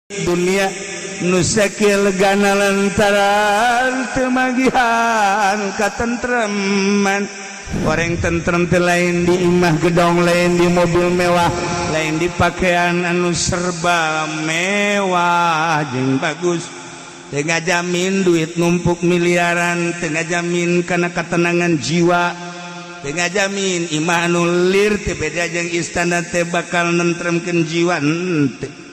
Dunia nu sakieu legana lantaran teu magihan katentreman. Orang tentrem teh lain di imah gedong, lain di mobil mewah, lain di pakaian anu serba mewah jeung bagus. Teu ngajamin duit numpuk miliaran teu ngajamin kana ketenangan jiwa, teu ngajamin imah anu lir teh beda jeung istana teh bakal nentremkeun jiwa, henteu.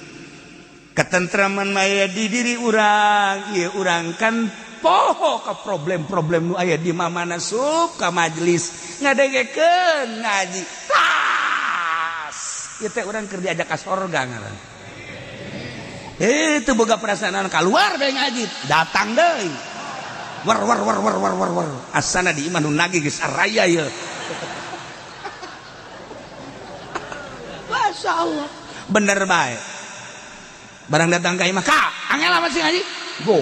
Ketentraman aya di diri urang. Ieu urang kan poho ke problem-problem nu aya di mana, sup ka majelis ngadengekeun ngaji, tas ieu teh urang keur diajak ka sorga ngaran. Itu boga perasaan keluar dari ngaji, datang deui, war war war war war war war, asana di imah nu nagih geus araya ye. Masya Allah, bener bae. Barang datang ka imah, ka angel amat sih ngaji go,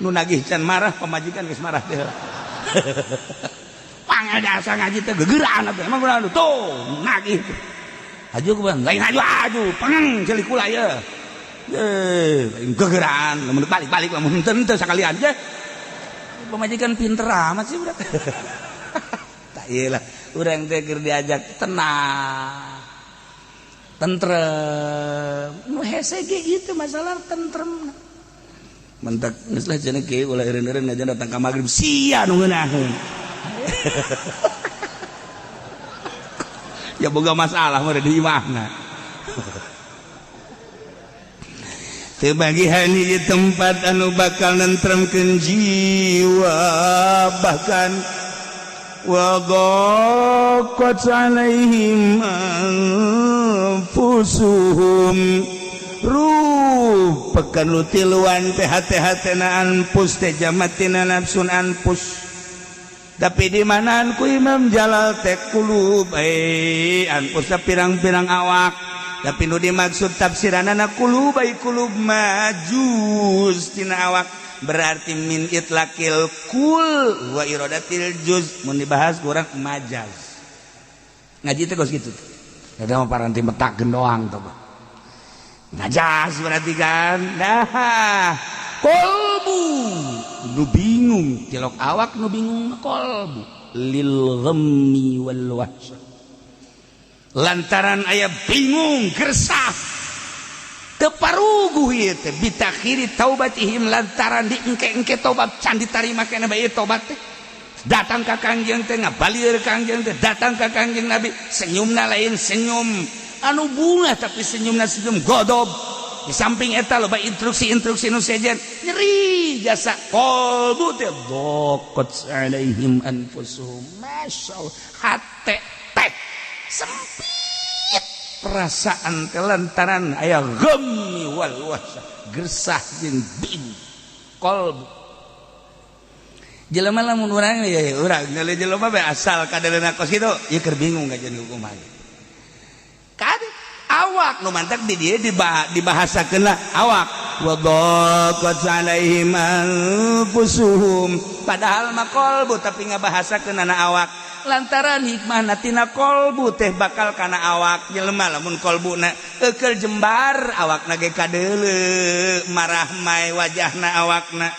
nu nagih can marah, pamajikan geus marah teh. Pangel jasa ngaji teh gegeraan atuh, emang kunaon tuh nagih aju ku bang lain aju aju pangeng ceuli kula ye. Ye lain gegeraan, lamun balik-balik, lamun henteu henteu sakalian ye. Pamajikan pinter amat sih budak. Tak ieu lah urang teh keur diajak tenang, tentrem. Nu hese ge itu masalah tentrem. Mentak geus lah cenah kieu, ulah eureun-eureun ngajan datang ka magrib sia nu ngeunaheun. Ya boga masalah mah di imahna. Teu bagihan hiji tempat anu bakal nentremkeun jiwa, bahkan wadaqat alaihim anfusuhum, rupakan nu tiluan teh hate-hatena anfus teh jamatina nafsun anfus. Tapi di manaan ku Imam Jalal teh kulub, anfus pirang-pirang awak, tapi nu dimaksud tafsiranana kulub ai kulub majuz tina awak, berarti min itlaqil kul wa iradatil juz. Mun dibahas kurang majaz ngaji teh kos kitu. Eta mah paranti metakeun doang tuh majaz berarti kan. Nah, kolbu nu bingung tilok awak, nu bingung kolbu lil ghammi wal wahsyah, lantaran aya bingung gersah teparuguh ieu teh bitakhiri taubatihim, lantaran diengke-engke tobat can ditarima keneh bae tobat teh. Datang ka Kangjeng teh ngabalieur, Kangjeng teh datang ka Kangjeng Nabi, senyumna lain senyum anu bunga, tapi senyumna senyum godob. Di samping eta loba instruksi-instruksi nu sejen nyeri jasa qalbu teh daqat alaihim anfusuhum. Masyaallah, hate teh sempit perasaan teh lantaran aya ghammi wal wahsyah, gersah jeung bingung qalbu jelema. Lamun urang ya, urang ngeuleuh jelema bae asal kadeuleuna kos kitu ieu keur bingung kajian hukuman kan awak nu mantak di dieu dibahasakeun lah awak wa daqat alaihim anfusuhum, padahal mah qalbu, tapi ngabahasakeun ana awak lantaran hikmahna tina qalbu teh bakal kana awak jelema. Lamun qalbuna eukeul jembar, awakna ge kadeuleu marah mai wajahna, awakna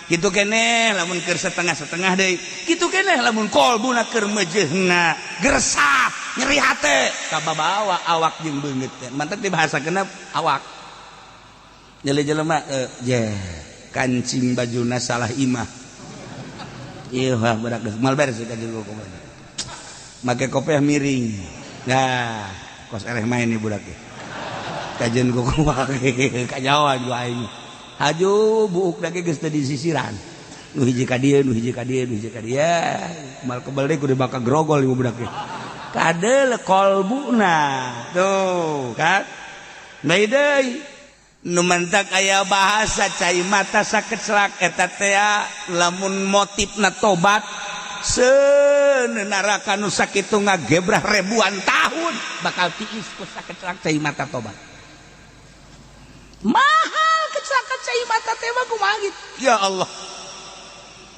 kitu keneh. Lamun keur setengah-setengah deui kitu keneh. Lamun qalbuna keur meujeuhna gersah nyeri hate, kababawa awak jeung beungeut teh. Mantak dibahasakeun awak. Nyeli jelema je kancing bajuna salah imah ieu, wah budak geus moal beres ka jeung kumaha make kopiah miring. Nah, kos ereh main nih budak ge kajeun ku kumaha kanyawan ku aing haju buuk lagi geus teu disisiran, nu hiji ka dieu, nu hiji ka dieu, nu hiji ka dieu, mal kebel deui kudu bakal grogol ieu budak ge. Kadeul kolbuna tuh kan. Bae deui nu mantak aya bahasa cai mata sakeclak eta teh lamun motifna tobat, senaraka nu sakitu ngagebrah ribuan tahun bakal tiis ku sakeclak cai mata tobat. Mahal kecelakaan cai mata teh mah, kumaha gitu ya Allah.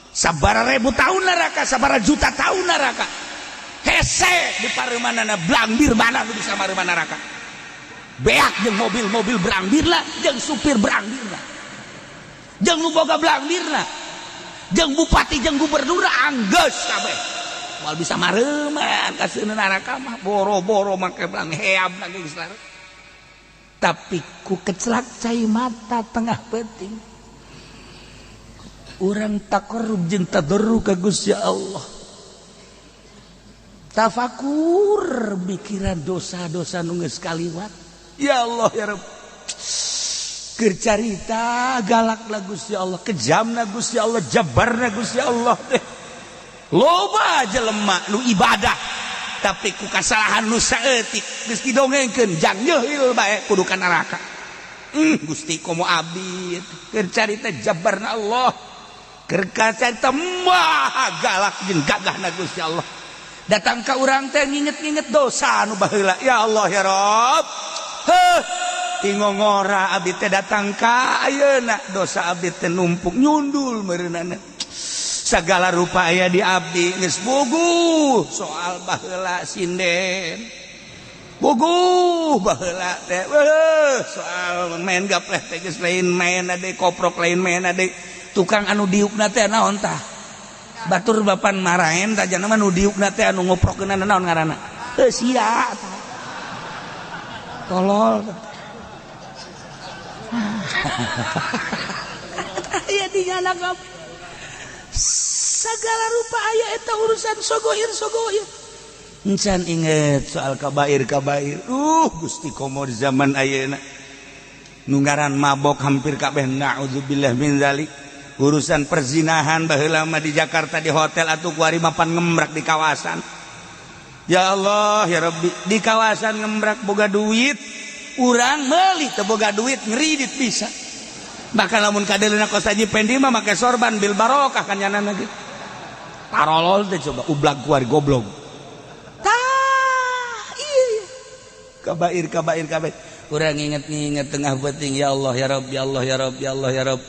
Sabara ribu tahun neraka, sabara juta tahun neraka, hese di paremanana, blambir mana nu bisa mareuman neraka. Beak jeung mobil-mobil berangbirna, jeung supir berangbirna, jeung nu boga belangbirna, jeung bupati jeung gubernur, anggeus kabeh moal bisa mareuman ka seuneu neraka mah. Boro-boro make belang heab lagi geus. Tapi ku kecelak cai mata tengah peuting, urang taqarrub jeung tadarru ka Gusti Allah, tafakur mikiran dosa-dosa nu geus kaliwat. Ya Allah, ya Rabb, keur carita galak lah Gusti Allah, kejamna Gusti Allah, jabarna Gusti Allah teh. Loba jelema nu ibadah, tapi ku kasalahan nu saeutik geus didongengkeun jang nyeuhil bae kudu ka neraka. Gusti, komo abdi. Keur carita jabarna Allah, keur carita maha galak jeung gagahna Gusti Allah, datang ka urang teh nginget-nginget dosa anu baheula. Ya Allah, ya Rabb, heuh, tingongora abdi teh datang ka ayeuna, dosa abdi teh numpuk nyundul meureunana, segala rupa aya di abdi. Geus buguh soal baheula sinden, buguh baheula teh soal main gapleh teh geus lain main ade, koprok lain main ade, tukang anu diukna teh naon tah, batur bapan maraen tah, jana mah nu diukna teh anu ngoprokeunana naon ngaranna, heuh sia tolol aya di nyana. Segala rupa aya eta urusan sogoir sogoir. Encan inget soal kabair kabair. Gusti, komo di zaman ayeuna nu ngaran mabok hampir kabeh, naudzubillah min zalik. Urusan perzinahan, baheula mah di Jakarta di hotel atuh kuari mapan ngemrak di kawasan. Ya Allah, ya Rabbi, di kawasan ngemrak boga duit, urang meuli teu boga duit ngeridit bisa. Bahkan lamun kadeleuna kos Haji Pendi mah make sorban bil barokah kan nyanana ge. Tarolol teh coba, ublag kuari goblok. Tah, iya. Kabair kabair kabair. Urang inget-inget tengah peuting, ya Allah, ya Rabb, ya Allah, ya Rabb, ya Allah, ya Rabb.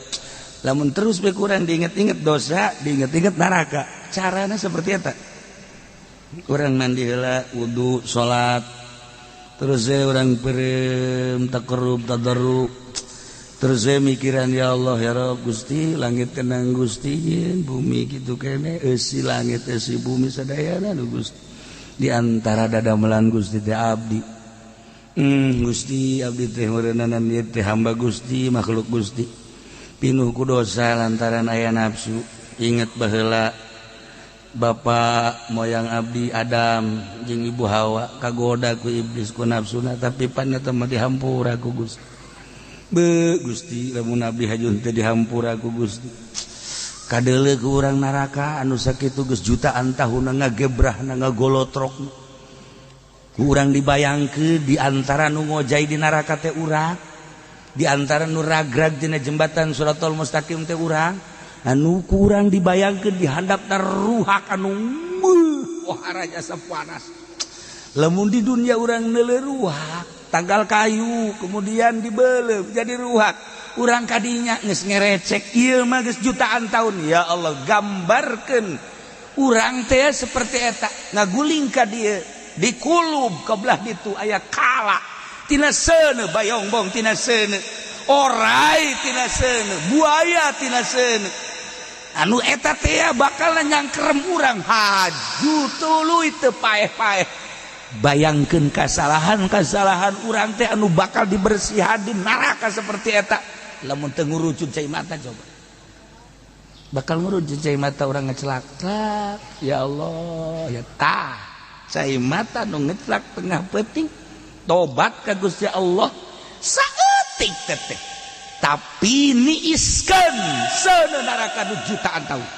Lamun terus be kurang diinget-inget dosa, diinget-inget neraka. Carana seperti eta. Urang mandi heula, wudu, salat. Terus saya urang peureum taqarrub tadarru. Terus saya mikiran, ya Allah, ya Rabb, Gusti, langit kenang Gusti, bumi kitu kene, eusi langit eusi bumi sadayana nu Gusti. Di antara dadamelan Gusti teh abdi. Gusti, abdi teh meureunana ieu teh hamba Gusti, makhluk Gusti. Pinuh ku dosa lantaran aya nafsu. Inget baheula bapak moyang abdi Adam jeung ibu Hawa kagoda ku iblis, ku nafsuna, tapi pan eta mah dihampura ku Gusti. Be Gusti, lamun abdi hajun teh dihampura ku Gusti. Kadeuleu ku urang neraka anu sakitu geus jutaan tahun ngagebrahna, ngagolotrok. Ku urang dibayangkeun di antara nu ngojay di neraka teh urang, di antara nu ragrag dina jembatan Shirathol Mustaqim teh urang, anu kurang dibayangkeun di handapna ruhak anu wah raja panas. Lamun di dunia urang neuleuh ruhak, tanggal kayu kemudian dibelem jadi ruhak, urang kadinya geus ngerecek. Ieu mah geus jutaan tahun. Ya Allah, gambarkeun urang teh seperti eta ngaguling ka dieu, dikulub ke belah ditu aya kala tina seuneu, bayongbong tina seuneu, orai tina seuneu, buaya tina seuneu, anu eta teh bakal nyangkerem urang haju tuluy teu paeh-paeh. Bayangkeun kasalahan-kasalahan urang teh anu bakal dibersihan di neraka seperti eta. Lamun teu ngurucut cai mata, coba bakal ngurucut cai mata urang ngecelak. Ya Allah, ya tah cai mata nu ngecelak tengah peuting, tobat ka Gusti Allah saeutik teteh, tapi niiskeun seuneu neraka nu jutaan tahun.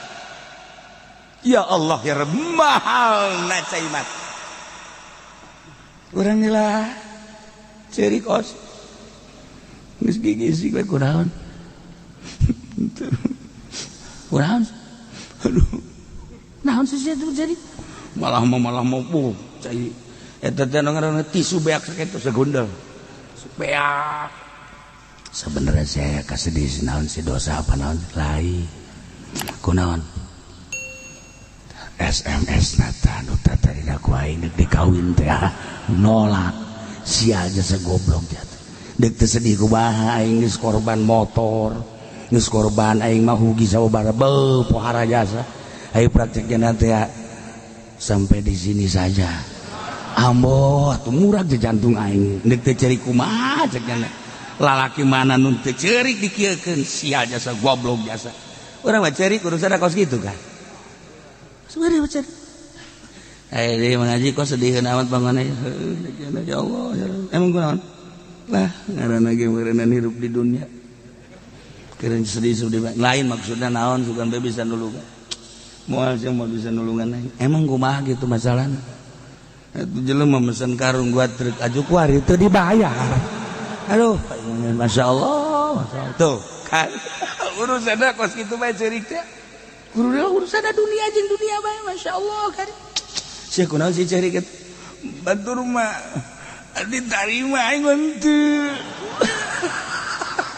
Ya Allah, ya Rabb, mahal na cai mata urang. Nila ceurik os geus gigisik we, kunaon kunaon, aduh, naon sih itu jadi malah mau bu cai eta teh ngaranna tisu beak sakitu segundel beak. Sebenarnya saya kasedih, naon si dosa apa naon lain, kunaon SMS nata nu tadina ku aing dikawin teh nolak. Sia jasa goblok jatuh. Dek teu sedih kumaha, aing geus korban motor, geus korban aing mah hugi sababaraha beuh pohara jasa. Ayo prakteknya nanti ya, sampai di sini saja. Ambo atuh murag je jantung aing. Dek teu ceurik kumaha cek nya. Lalaki mana nu teu ceurik dikieukeun, sia jasa goblok jasa. Urang mah ceurik urusan kos kitu kan. Sebenarnya ceurik. Eh, dia mengaji kok sedih amat bangunnya. Ya Allah, ya Allah. Emang kunaon? Lah, ngaranna ge meureunna hirup di dunia. Keren sedih-sedih lain maksudnya naon, sugan be bisa nulungan. Moal sih mau bisa nulungan aing. Emang kumaha gitu masalahna? Itu jelema mesen karung gua truk aju kuari teu dibayar. Aduh, Masya Allah, Masya Allah. Tuh, kan urusanna kos kitu bae ceurik teh. Urusanna dunia jeung dunia bae, Masya Allah kan. Sia kunaon sih ceurik eta? Batur mah diterima aing henteu.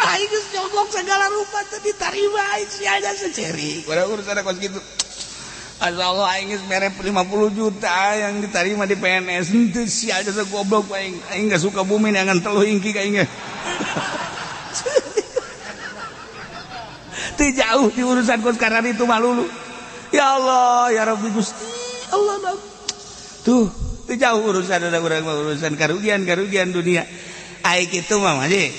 Aing geus nyogok segala rupa teu diterima aing, sia jasa ceurik. Urang urusanna kos kitu. Asya Allah, aing geus mere 50 juta yang diterima di PNS henteu, sia jasa goblok aing. Aing geus suka bumi neangan teluh ingki ka aing. Teu jauh di urusan kos karena itu malulu. Ya Allah, ya Rabbi Gusti Allah. Tuh, teu jauh urusan ada urang mah urusan karugian-karugian dunia. Ai kitu mah mah eh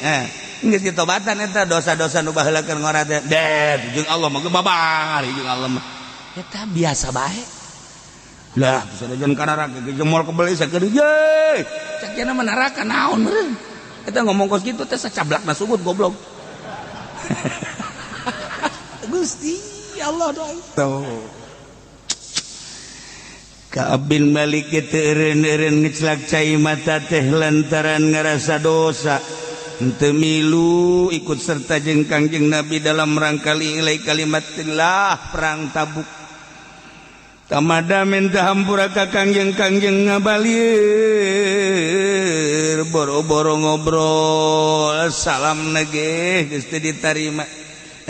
geus ditobatan eta dosa-dosa nu baheula keur ngora teh. Deh, jeung Allah mah babar jeung Allah mah. Eta biasa bae. Lah, bisa jeung ka neraka ge moal kebeli sakeun ye. Cek cenah mah neraka naon meureun. Eta ngomong kos kitu teh sacablakna sugut goblok. Gusti Allah doa. Tuh. Ka'ab bin Malik teu eureun-eureun ngecelak cai mata teh lantaran ngarasa dosa. Henteu milu ikut serta jeung Kangjeng Nabi dalam rangka li'ilai kalimatillah perang Tabuk. Tamada minta hampura ka Kangjeng, Kangjeng ngabalir boro-boro ngobrol, salam nage geus teu ditarima.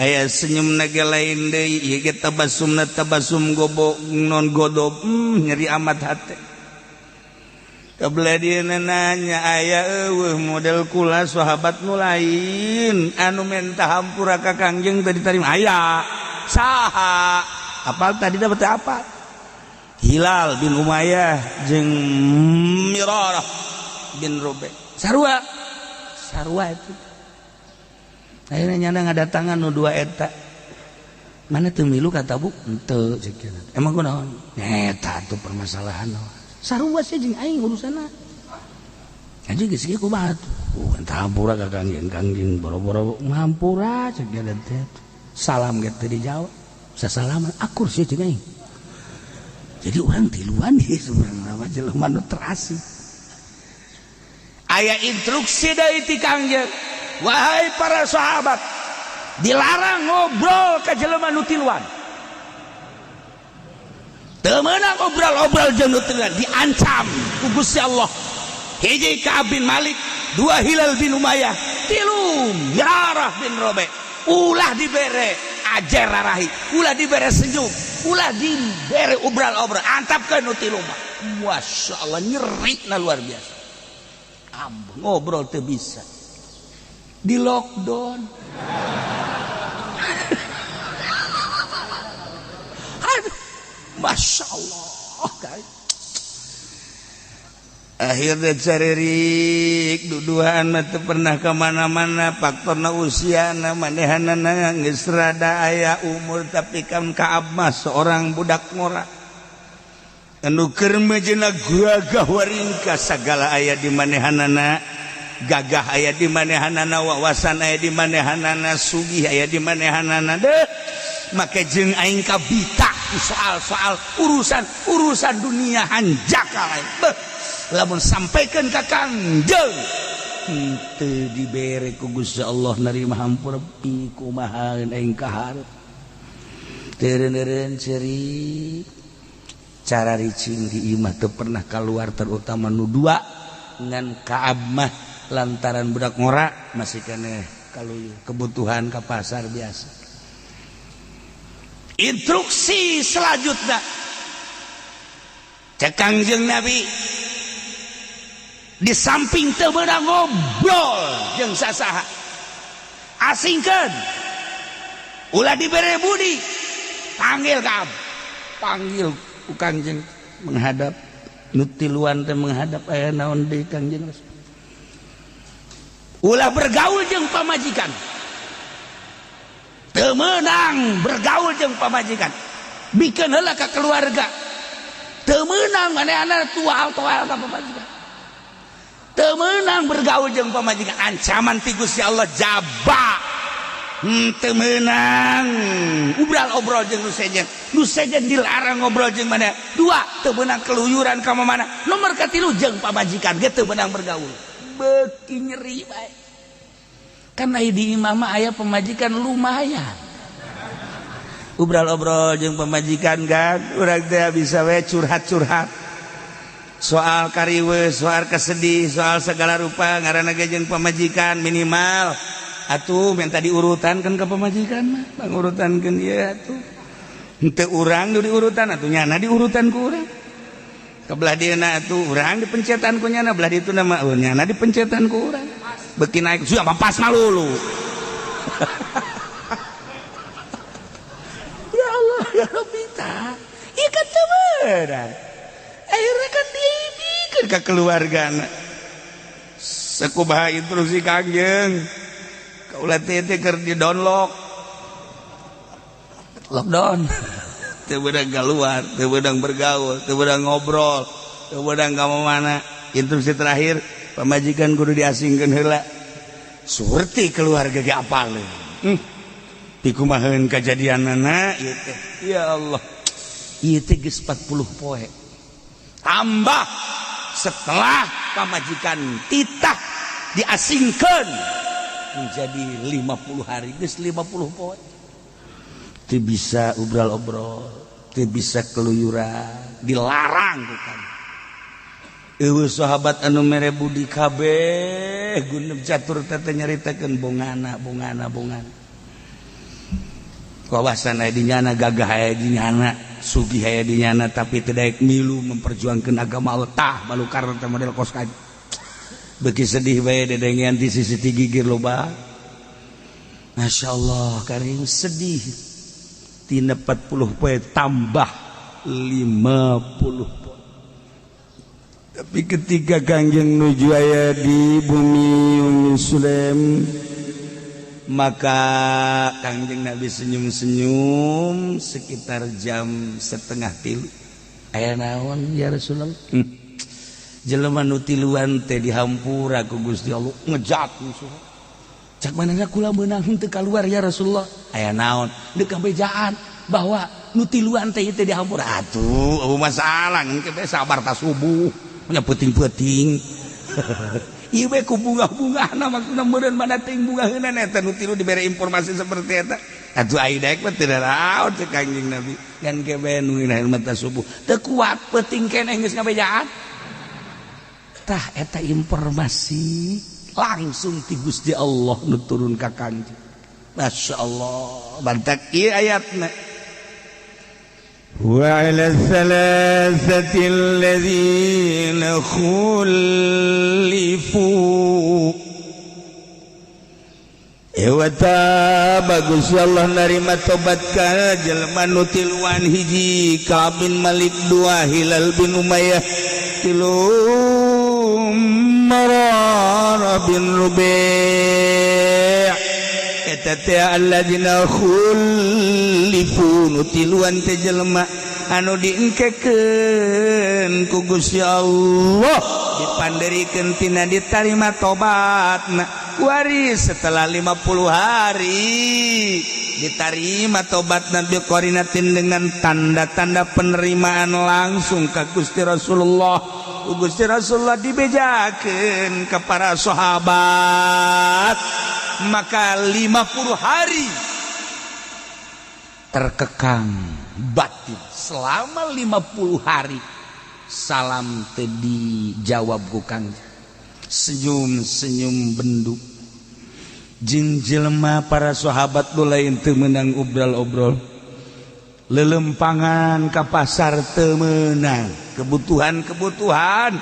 Aya senyum nage lain deui, ieu ge tabasumna tabasum gobo non godob, nyeri amat hate. Kebelah dia nanya aya eueuh model kula sahabat nu lain anu menta hampura ka Kangjeng teu diterima, aya saha? Apal tadi dapat apa? Hilal bin Umayyah jeung Mirarah bin Rubai, sarua sarua itu. Akhirnya nyana ngadatangan nu dua eta, mana teu milu ka Tabuk henteu cek. Emang kunaon eta tuh permasalahan sarua sih jeung aing urusanna anjing geus kieu kumaha tuh. Entah hampura ka Kangjeng, Kangjeng boro-boro ngampura cek dia teh. Salam ge teu dijawab, sasalaman akur sih jeung aing. Jadi orang tiluan ieu sebenarnya mah jelema nu terasi. Aya instruksi dari ti Kangjeng, wahai para sahabat, dilarang ngobrol ka jelema nu tiluan. Teu meunang obrol-obrol jeung nu tiluan, diancam ku Gusti Allah. Hiji Ka'ab bin Malik, dua Hilal bin Umayyah, tilu Mirarah bin Robe. Ulah dibere ajer rarahi, ulah dibere senyum, ulah dibere obral-obral, antapkeun nu tilu mah. Masya Allah, nyeri na luar biasa. Ambo ngobrol teu bisa. Di lockdown. Aduh, Masya Allah, guys. Akhirnya caririk duduhan mah teu pernah kemana-mana, faktorna usiana manehanana geus rada aya umur, tapi kan Ka'ab mah seorang budak ngora anu keur mejeuna gagah waringka, sagala aya di manehanana, gagah aya di manehanana, wawasan aya di manehanana, sugih aya di manehanana deh. Make jeung aing kabita soal-soal urusan-urusan dunia hanjakal aing. Beuh, lamun sampaikan ka Kangjeng henteu dibere ku Gusti Allah narima hampura, pi kumaha aing kaharep. Teureun-eureun ceurik cara ricing di imah teu pernah keluar, terutama nu dua ngan Ka'ab mah lantaran budak ngora masih keneh kalau kebutuhan ke pasar biasa. Instruksi selanjutnya cek Kangjeng Nabi, Di samping teu meunang ngobrol jeung sasaha, asingkeun, ulah dibere budi. Panggil kam, panggil ku Kangjeng, menghadap nu tiluan teh, menghadap. Aya naon deui, Kangjeng Rasul? Ulah bergaul jeung pamajikan, teu meunang bergaul jeung pamajikan. Bikeun heula ka keluarga, teu meunang manehna tual-tual ka pamajikan. Teu meunang bergaul jeung pamajikan, ancaman ti Gusti Allah jaba. Teu meunang ubral-obrol jeung nu sejen, nu sejen dilarang ngobrol jeung mana. Dua, teu meunang keluyuran ka mana. Nomor katilu, jeung pamajikan ge teu meunang bergaul. Beuki nyeri bae kan. Aya di imah mah aya pamajikan, lumayan ubral-obrol jeung pamajikan kan. Urang teh bisa we curhat-curhat soal kariweuh, soal kesedih, soal segala rupa, ngaranna ge jeung pamajikan. Minimal atuh minta diurutan kan ke pamajikan mah, pangurutankeun ieu atuh. Henteu urang nu diurutan atuh, nyana diurutan ku urang. Kebelah dieuna atuh urang dipencetan ku nyana, belah ditu mah, oh, nyana dipencetan ku urang. Beuki naik sudah pas malulu. Ya Allah ya Rabbi, tah ieu kan teu beunang. Akhirnya kan dibikeun ka keluargana. Sakumaha instruksi Kangjeng, kaula teh keur di download, lockdown, teu beunang keluar, teu beunang bergaul, teu beunang ngobrol, teu beunang ka mana. Instruksi terakhir, pamajikan kudu diasingkeun heula. Surti keluarga ge apal. Dikumaheun kajadianana ieu teh? Ya Allah, ieu teh geus 40 poe tambah setelah pamajikan titah diasingkeun, menjadi 50 hari. Geus 50 poe teu bisa obral-obrol, teu bisa keluyuran, dilarang. Bukan euweuh sahabat anu mere budi, kabeh gundep catur teh nyaritakeun bongana, bongana, bongana. Kawasan aya di nyana, gagah aya di nyana, sugih aya di nyana, tapi teu daek milu memperjuangkeun agama Allah. Tah, balukar teh model kos kaji. Beuki sedih bae dedengean di sisi gigir loba. Masya Allah karim, sedih. Tina 40 poe tambah 50 poe. Tapi ketika Kangjeng nuju aya di bumi Umi Sulaim, maka Kangjeng Nabi senyum-senyum sekitar jam 2.30. Aya naon, ya Rasulullah? Jelema nu tiluan teh dihampura ku Gusti Allah, ngejat musuh. Cak manehna, kula meunang henteu kaluar, ya Rasulullah. Aya naon? Deuk kabejaan bahwa nu tiluan teh teh dihampura. Atuh eueuh masalah, engke sabar ta subuh nya, peuting-peuting. Ieu we ku bunga-bungahna, maksudna meureun mana teuing bungaheuna eta nu tilu dibere informasi seperti eta. Atuh ai daek mah teu naraon, cek Kangjeng Nabi. Kan ke bae nu mata subuh teu kuat, peuting keneh geus ngabejaan. Tah, eta informasi langsung ti Gusti Allah nu turun ka Kangjeng. Masya Allah, bantak ieu ayatna. وعلى الثلاثة الذين خلفوا. Ewata bagus Allah narima tobat ka jelema nu tiluan. Hiji, Ka'ab bin Malik, dua, Hilal bin Umayyah, tilu, Mararah bin Rubi'. Eta teh alladzina khulifu, nu tiluan teh jelema anu diengkekeun ku Gusti Allah, dipanderikeun tina ditarima tobatna. Waris setelah 50 hari ditarima tobat Nabi qarinatin, dengan tanda-tanda penerimaan langsung ke Gusti Rasulullah. Gusti Rasulullah dibejakeun ke para sahabat. Maka 50 hari terkekang batin, selama 50 hari salam teu dijawab ku Kang, senyum-senyum bendu jeung jelema. Para sahabat nu lain teu meunang obral-obrol, lelempangan ka pasar teu meunang, kebutuhan-kebutuhan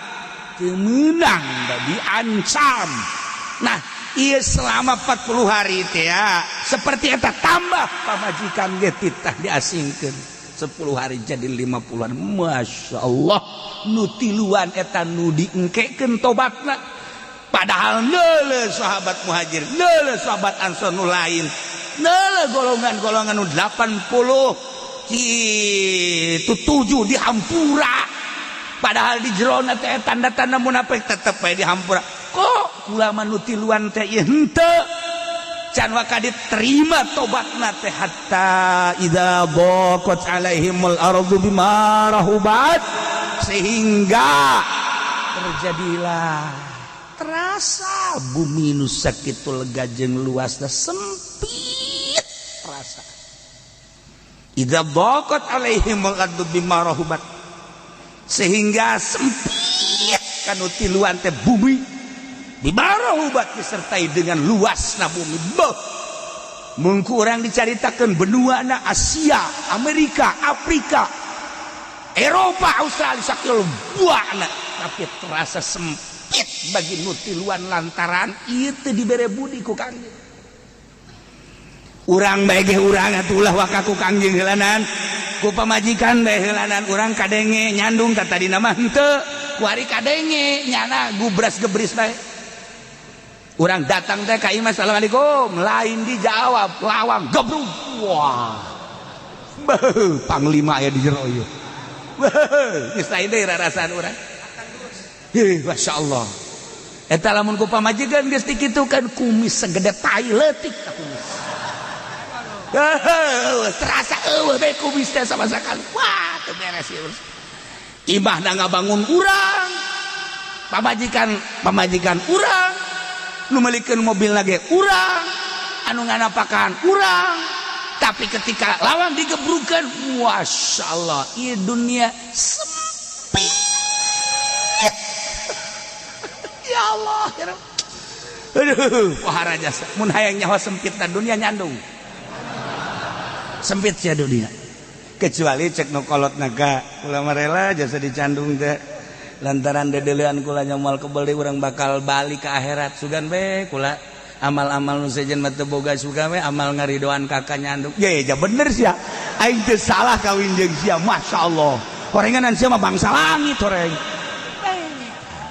Teu meunang da diancam. Nah, ieu selama 40 hari teh ya, seperti eta tambah pamajikan ge titah diasingkeun 10 hari jadi 50-an. Masya Allah, nu tiluan eta nu diengkekeun tobatna. Padahal neuleuh sahabat Muhajir, neuleuh sahabat Ansor nu lain, neuleuh golongan-golongan nu 80 kitu 7 dihampura. Padahal di jerona teh tanda-tanda munafik tetep bae dihampura. Kok ulama nu tiluan teh ieu henteu can waka diterima tobatna teh hatta idza daqat alaihimul ardu bima rahubat, sehingga terjadilah terasa bumi nu sakitu lega jeung luasna sempit terasa. Idza daqat alaihimul ardu bima rahubat, sehingga sempit kanu tiluan teh bumi bima rahubat disertai dengan luasna bumi. Beuh, mun ku urang dicaritakeun benuana Asia, Amerika, Afrika, Eropa, Australia sakieu buana, tapi terasa sempit bagi nu tiluan lantaran ieu teu dibere budi ku Kangjeng. Urang bae ge urang atuh ulah waka ku Kangjeng heulanan, ku pamajikan bae heulanan. Urang kadenge nyandung ka tadina mah henteu, kuari kadenge nyana gubras gebris bae. Urang datang teh ka imah, "Assalamualaikum," lain dijawab, lawang gebrug. Wah, beuh, panglima aya di jero ieu. Beuh, geus lain deui rarasaan urang. Hih, Masya Allah. Eta lamun ku pamajikan geus dikitukan, kumis segede tai leutik ta kumis. Terasa eueuh bae kumis teh sama sekali. Wah, teu beres ieu. Imahna ngabangun urang, pamajikan pamajikan urang, nu meulikeun mobil lagi urang, anu nganapakan urang. Tapi ketika lawang digebrukan, Masya Allah, ieu dunia sempit. Ya Allah, ya Rabb. Aduh, pohara jasa. Mun hayang nyawa sempit na dunia, nyandung. Sempit sia dunia. Kecuali cek nu kolot naga, kula mah rela jasa dicandung teh. Lantaran dedelean kula moal kebel deui, urang bakal balik ke akhirat, sugan be kula amal-amal nu sejen mah teu boga, sugan we amal ngaridoan kakak nyandung. Ye, ja bener sia. Aing teu salah kawin jeung sia, masyaallah. Horenganan sia mah bangsa langit horeng.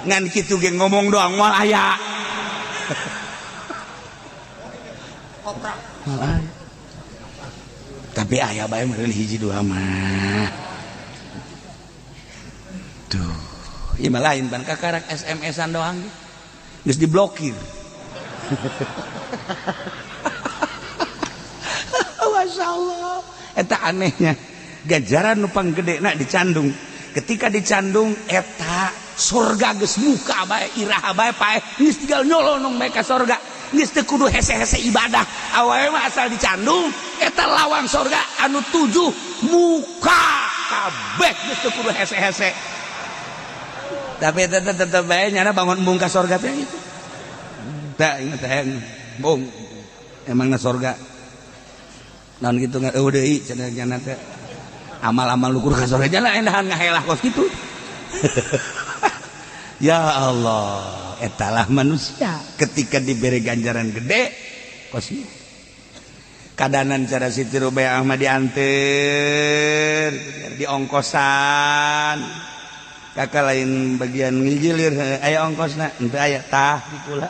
Ngan kitu ge ngomong doang moal aya. Moal aya. Tapi aya bae meureun hiji dua mah. Tuh. Ieu mah lain ban kakarak SMS-an doang ge. Geus diblokir. Masya Allah. Eta anehnya. Ganjaran nu panggedena dicandung. Ketika dicandung eta surga geus muka bae, iraha bae paeh, geus tinggal nyolonong bae ka sorga. Geus teu kudu hese-hese ibadah. Awewe mah asal dicandung eta lawang sorga anu 7 muka kabeh, geus teu kudu hese-hese. Tapi eta tetep bae nyana bangun embung ka sorga teh gitu. Tah inget teh embung. Emangna sorga naon gitu nggak eueuh deui cenah nyana teh. Amal-amal lukur ka sorga nyana endahan ngahelah kos kitu. Ya Allah, etalah manusia ketika diberi ganjaran gede kos ieu. Kadanan cara Siti Rubayah mah dianter, diongkosan. Kakak lain bagian ngijilir, aya ongkosna, henteu aya tah di kula.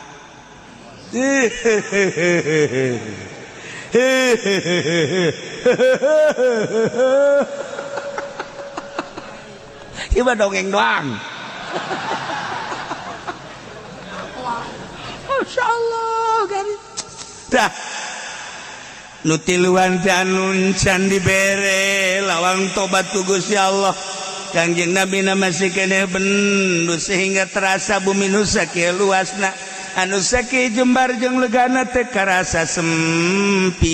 Ieu mah dongeng doang. Masya Allah, garis. Dah. Nu tiluan teh anu can dibere lawang tobat ku Gusti Allah. Kangjeng Nabi na masih keneh bendu sehingga terasa bumi nu sakieu luasna, anu sakieu jembar jeung legana teh karasa sempit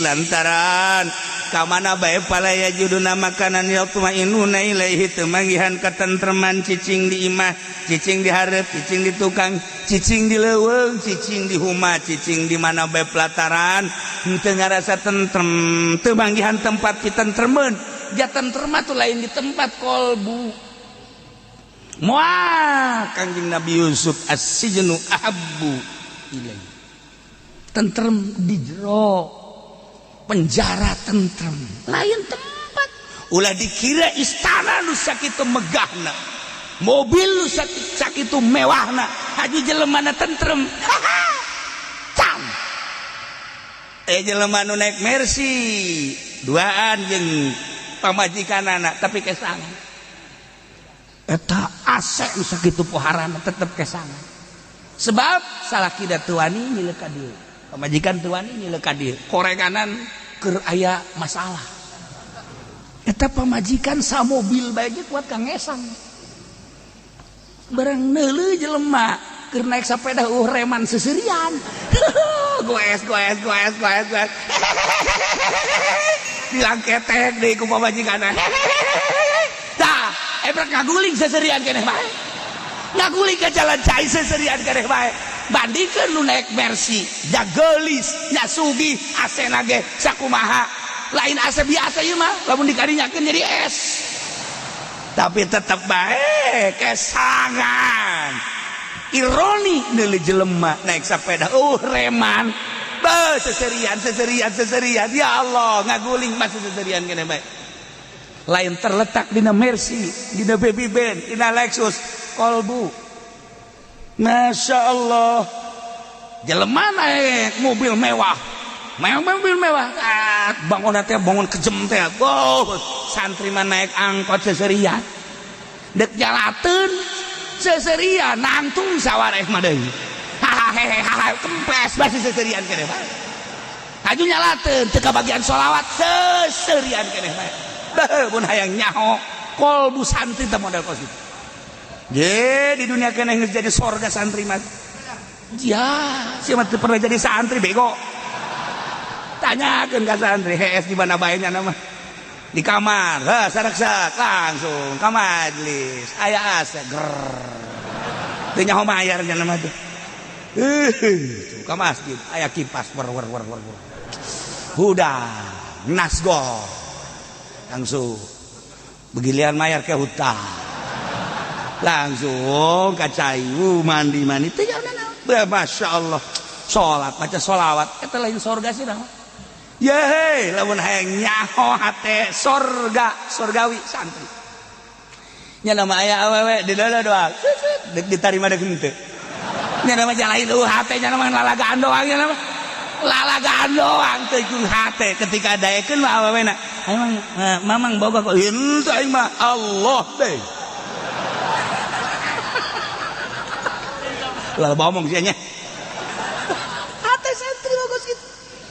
lantaran kamana bae palaya juduna makanan yatmainuna ilaihi, teu manggihan katentreman, cicing di imah, cicing di hareup, cicing di tukang, cicing di leuweung, cicing di huma, cicing di mana bae pelataran henteu ngarasa tentrem, teu manggihan tempat pitentremeun. Ja tentrem tuh lain di tempat, kolbu. Moal Kangjeng Nabi Yusuf as-sijnu ahabbu ilaihi. Tentrem di jero penjara tentrem, lain tempat. Ulah dikira istana nu sakitu megahna, mobil nu sakitu mewahna, haju jelemana tentrem. Haha. Cam. Jelema nu naik Mercy duaan jeung pamajikanana tapi kesangan. Eta AC nu sakitu poharana tetep kesangan. Sebab salaki da teu wani nyileuh ka dieu. Pamajikan teu wani nyileuh ka dieu. Korenganan keur aya masalah. Eta pamajikan samobil bae ge kuat ka ngesang. Barang neuleuh jelema keur naik sepeda reman seserian. Goes goes goes goes goes. Dilangketek deui ku pamajikanna. Tah, ebrek ngaguling seserian keneh bae. Ngaguling ke jalan cai seserian keneh bae. Bandingkeun nu naik Mercy, jageulis, nya sugih, AC-na ge sakumaha. Lain AC biasa ieu mah, lamun dikarinyakeun jadi es. Tapi tetep bae kesangan. Ironi neuleuh jelema naik sepeda, reman. Beuh, seserian, seserian, seserian. Ya Allah, ngaguling masih seserian keneh bae. Lain terletak dina Mercy, dina Baby Band, dina Lexus, kolbu. Masya Allah. Jelema naik mobil mewah. Mobil mewah. Ah, bangun teh bangun kejem teh. Oh, santri mah naik angkot seserian. Dek jalateun seserian nangtung sawareh mah deui. Hahaha, kempes masih seserian keneh bae. Haju nyalateun teu kabagian sholawat seserian keneh bae. Beuh, mun hayang nyaho kolbu santri teh model kos kitu. Ye, di dunia keneh geus jadi sorga santri mah. Ya, sia mah teu pernah jadi santri bego. Tanyakeun ka santri, hees di mana bae nya mah. Di kamar, heh sareksak langsung ka majlis. Aya AC ger. Teu nyaho mayar nya mah tuh. Ka masjid aya kipas wer wer wer wer. Udah, nasgor. Langsung begilian mayar ke hutang. Langsung ka cai mandi mandi teu nyaho. Masya Allah. Salat baca sholawat eta lain sorga sih nama. Ye, lamun hayang nyaho hate sorga, sorgawi santri. Nya nama aya awewe di dalam doang. Dek ditarima dek henteu. Nya nama jalain hate nya nama lalagaan doang nya nama. Lalagaan doang teu ku hate ketika daekeun mah awewena. Emang mamang boga kok henteu aing mah Allah deh. Lah ngomong sih nya. Hate santri bagus gitu.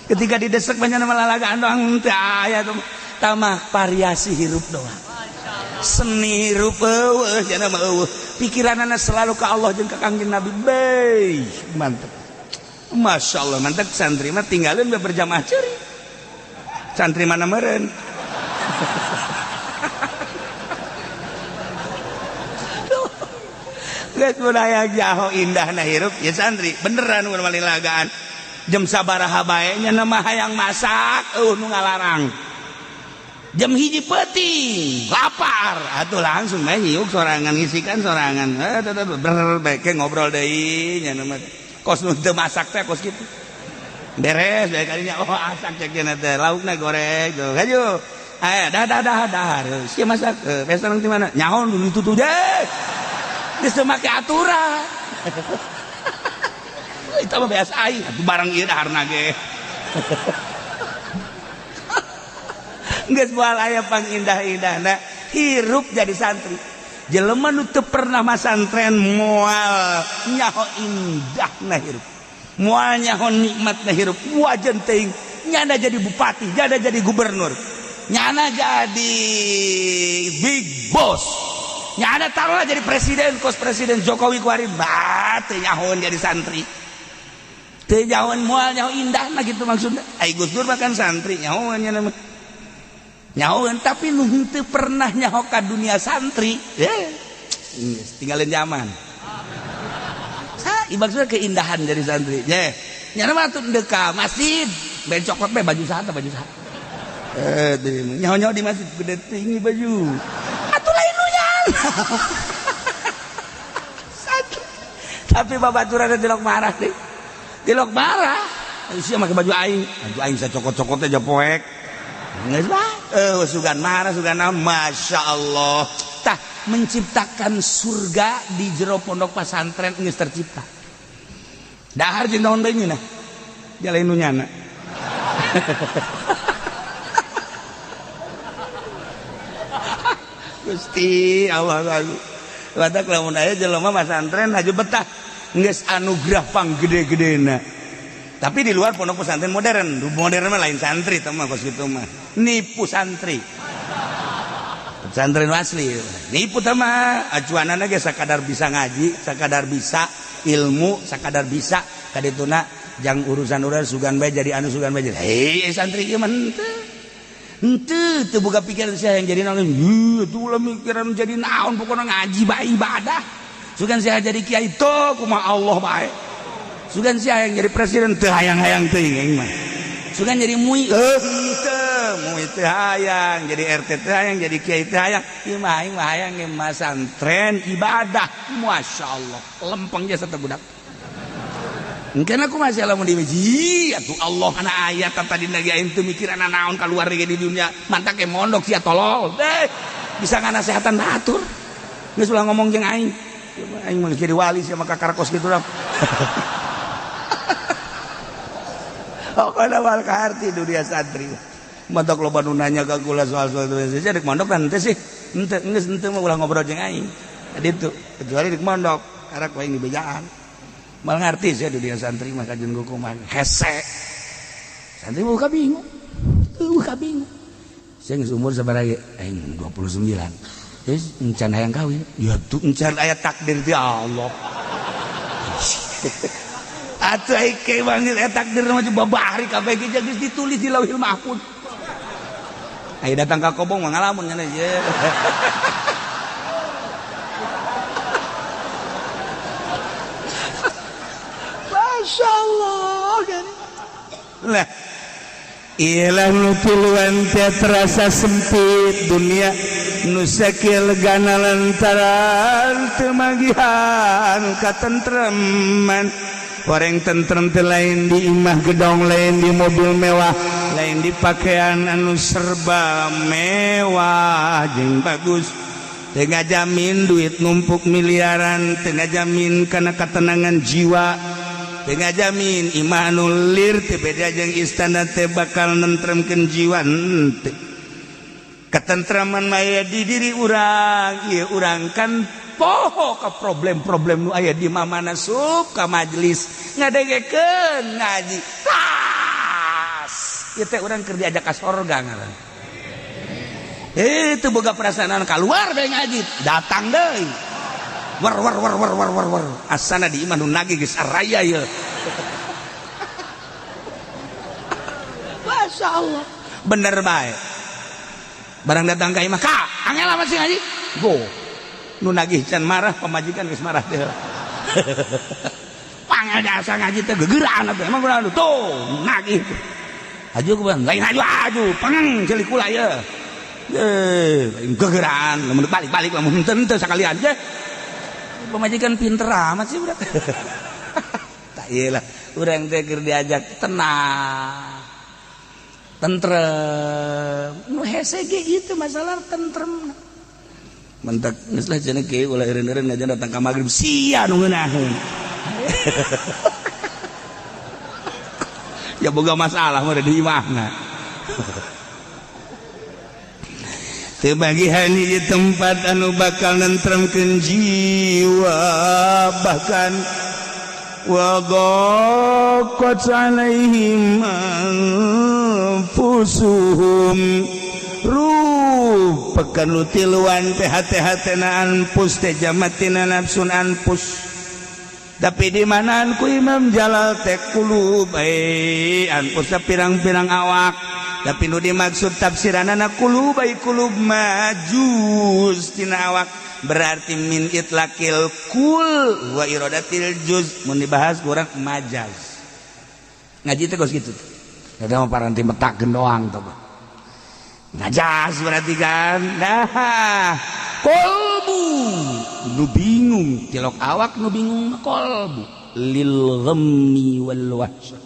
Ketika didesek banyak nama lalagaan doang teu aya tuh. Tamah variasi hirup doang. Seni hirup eueuh nya mah eueuh. Pikiranana selalu ke Allah jeung ka Kangjeng Nabi. Beuh, mantep. Masya Allah, mantep santri mah tinggalin berjamaah ceuri. Santri mana meureun. Geus budaya jaho indahna hirup ya santri beneran mun lagaan. Jam sabaraha bae nya mah hayang masak eueuh nu ngalarang. Jam 1 peuting lapar atuh langsung bae nyiuk sorangan ngisikan sorangan. Ber bae ngobrol deui nya mah. Kos nu teu masak teh kos kitu. Beres bae kalinya oh asak cek cenah teh laukna goreng tuh hayu. Aya dah dah dah dah. Sia masak pesta nang di mana? Nyaho nu ditutup deh. Geus teu make aturan. Itu mah biasa aing atuh barang ieu daharna ge. Geus moal aya pangindah-indahna hirup jadi santri. Jelema nu teu pernah masantren moal nyaho indahna hirup. Moal nyaho nikmatna hirup. Wajan teuing nyana jadi bupati, nyana jadi gubernur, nyana jadi big boss. Nyana taruhlah jadi presiden, kos presiden Jokowi kuari bah teu nyahoan jadi santri. Teu nyahoan moal nyaho indahna gitu maksudna. Ai Gus Dur mah kan santri nyahoan nya mah. Nyahoan tapi nu henteu pernah nyaho ka dunia santri. Tinggalin zaman. Sa maksudna keindahan jadi santri. Ye, nyana mah atuh deuk ka masjid, ben cokot bae baju saha baju saha. Nyaho-nyaho di masjid gede tinggi baju. Atuh lain nu. Tapi babaturan tilok marah deh, tilok marah. Sia make baju aing, baju aing sacokot-cokot aja poek. Geus bae. Sugan marah sugan naon, Masya Allah. Tah menciptakan surga di jero pondok pesantren geus tercipta. Dahar jeung naon deui nah. Jalain nu nyana. Gusti Allah lalu. Watak lamun aya jelema pesantren haju betah geus anugerah panggede-gedena. Tapi di luar pondok pesantren modern, modern mah lain santri teh mah kos kitu mah. Nipu santri. Pesantren asli. Nipu teh mah acuanana ge sakadar bisa ngaji, sakadar bisa ilmu, sakadar bisa kadituna jang urusan-urusan sugan bae jadi anu sugan bae jadi. Hei santri ieu mah henteu. Henteu teu boga pikiran sia yang jadi naon. Heuh atuh ulah mikiran jadi naon pokona ngaji bae ibadah. Sugan sia jadi kiai teu kumaha Allah bae. Sugan sia yang jadi presiden teu hayang-hayang teuing aing mah. Sugan jadi MUI henteu, MUI teu hayang, jadi RT teu hayang, jadi kiai teu hayang. Ieu mah aing mah hayang ge masantren ibadah. Masyaallah, lempeng jasa teh budak. Engkeun aku masih lamun di masjid atuh Allah kana ayat tadi lagi aing teu mikiran naon kaluar ge di dunia. Mantak ge mondok sia tolol. Bisa nganasehatan batur. Geus ulah ngomong jeung aing. Aing mah jadi wali sia maka karakos kitu lah. Pokoknya wal kaharti dunia santri. Mantak loba nu nanya ka kula soal-soal itu. Saya dek mondok kan henteu sih. Henteu geus henteu mah ulah ngobrol jeung aing. Jadi itu kecuali dek mondok karak aing dibejaan. Mal ngarti saya dunia santri mah kajian kumaha hese. Santri mah buka bingung. Buka bingung. Saya geus umur sabaraha ge? Aing 29. Geus encan hayang kawin. Ya tuh encan aya takdir ti Allah. Atuh ai ke manggil takdir mah babari kabeh ge geus ditulis di Lauhil Mahfuz. Ai datang ka kobong mah ngalamun nya ye. Masya Allah kan. Lah ilah nu tiluan teh terasa sempit dunia nu sakieu legana lantaran teu magihan katentreman. Goreng tentrem teh lain di imah gedong, lain di mobil mewah, lain di pakaian anu serba mewah jeung bagus. Teu ngajamin duit numpuk miliaran, teu ngajamin kana katenangan jiwa, teu ngajamin imah anu lir teu beda jeung istana teh bakal nentremkeun jiwa henteu. Ketentraman mah di diri urang, ieu urang kan poho ke problem-problem nu aya di mamana sup ka majelis ngadengekeun ngaji tas ieu teh urang keur diajak ka sorga ngaran itu boga perasaan keluar bae ngaji datang deui war war war war war war war asana di imah nu nagih geus araya ieu. Masya Allah bener bae barang datang ka imah ka angel amat sih ngaji go nu nagih can marah pamajikan geus marah teh. Pangel jasa ngaji teh gegeraan atuh emang kunaon tuh nagih. Aju ku lain aju aju pangeng ceuli kula ye. Ye lain gegeraan lamun balik-balik lamun henteu henteu sakalian ye. Pamajikan pinter amat sih budak. Tak ieu lah urang teh keur diajak tenang. Tentrem. Nu hese ge itu masalah tentrem. Mentak geus lah cenah kieu ulah eureun-eureun ngajan datang ka magrib sia nu ngeunaheun. Ya boga masalah mah di imahna. Teu bagihan hiji tempat anu bakal nentremkeun jiwa bahkan wa daqat alaihim anfusuhum rupakan nu tiluan teh hate-hatena anfus teh jamatina nafsun anfus. Tapi di manaan ku Imam Jalal teh kulub anfus pirang-pirang awak. Tapi nu dimaksud tafsiranana kulub ai kulub majuz tina awak berarti min itlaqil kul wa iradatil juz mun dibahas kurang majaz. Ngaji teh kos kitu. Eta mah paranti metakeun doang teh. Ngajas berarti kan. Nah, kolbu nu bingung Bingung tilok awak nu bingung kolbu lil ghammi wal wahsyah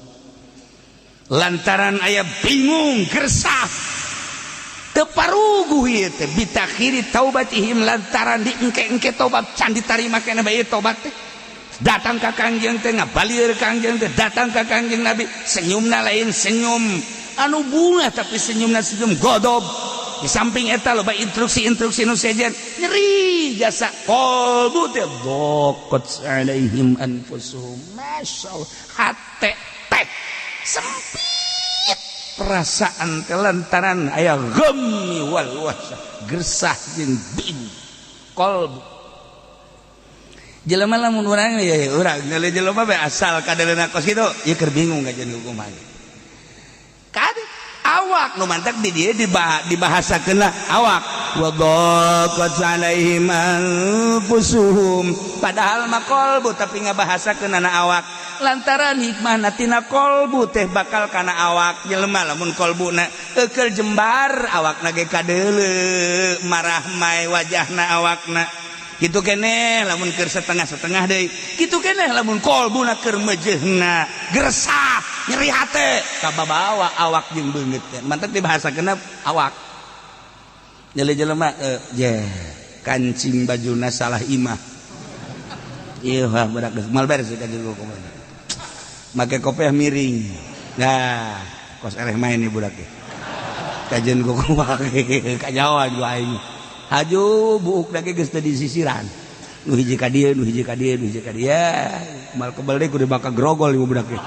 lantaran aya bingung gersah teu paruguh ieu teh bitakhiri taubatihim lantaran diengke-engke tobat can ditarima keneh bae tobat teh. Datang ka Kangjeng teh ngabalir Kangjeng teh, datang ka Kangjeng Nabi senyumna lain senyum anu bunga, tapi senyumna senyum godob. Di samping eta loba instruksi-instruksi nu sejen nyeri jasa qalbu teh daqat alaihim anfusuhum. Masyaallah, hate teh sempit perasaan teh lantaran aya ghammi wal wahsyah, gersah jeung bingung qalbu jelema. Lamun urang ya, urang ngeuleuh jelema bae asal kadeuleuna kos kitu ieu keur bingung kajian hukuman kade awak nu mantak di dieu dibahasakeun lah awak wa daqat alaihim anfusuhum, padahal mah qalbu, tapi ngabahasakeun na awak lantaran hikmah tina kolbu teh bakal kana awak jelema. Lamun kolbuna eukeul jembar, awakna ge kadeuleu marah mai wajahna awakna kitu keneh. Lamun keur setengah-setengah deui kitu keneh. Lamun kolbuna keur meujeuhna gersah nyeri hate, kababawa awak jeung beungeut teh. Mantak dibahasakeun awak. Nyeli jelema je kancing bajuna salah imah ieu, wah budak geus mal beres ka jeung kumaha make kopiah miring. Nah, kos ereh main nih budak ge kajeun kumaha kanyawan ku aing haju buuk lagi geus teu disisiran, nu hiji ka dieu, nu hiji ka dieu, nu hiji ka dieu, mal kebel deui kudu bakal grogol ieu budak ge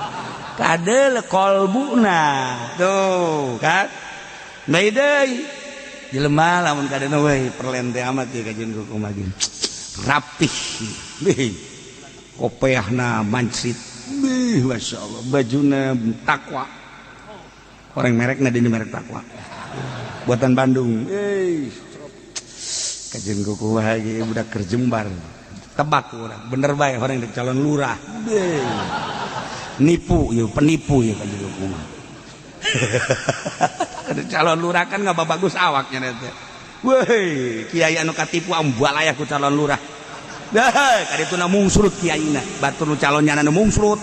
kadeul kolbuna tuh kan. Bae deui jelema lamun kadeuna we perlen teh amat ieu kajeun kumaha rapih bih, kopeahna mancrit bih, masya Allah, bajuna Takwa, orang merekna di merek Takwa buatan Bandung. Eh, kajeun kumaha ge budak keur jembar, tebak urang bener bae orang di calon lurah. Bih, nipu ieu, penipu ieu. Kajeun kumaha calon lurah kan nggak bagus awaknya teh. Woi, kiai anu katipu ambalayah ku calon lurah. Dah, kadituna mungsrut kiaina, batur nu calonnya nu mungsrut.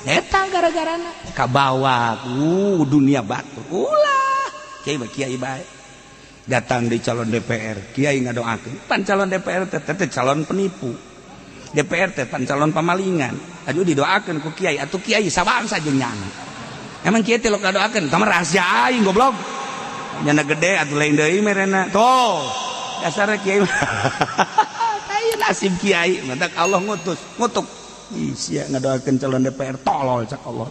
Eta gara-garana kabawa ku dunia batur. Ulah, kiai mah kiai bae. Datang di calon DPR, kiai ngadoakeun. Pan calon DPR teh teh calon penipu. DPR teh pan calon pamalingan. Aduh, didoakeun ku kiai, atuh kiai sabangsa jeung nyana. Emang kiai teh lok ngadoakeun, tah rahasia aing goblok. Nyana gede atuh lain deui merena. Tuh, dasarnya kiai. Aya nasib kiai, mantak Allah ngutus, ngutuk. Ih, sia ngadoakeun calon DPR tolol, cak Allah.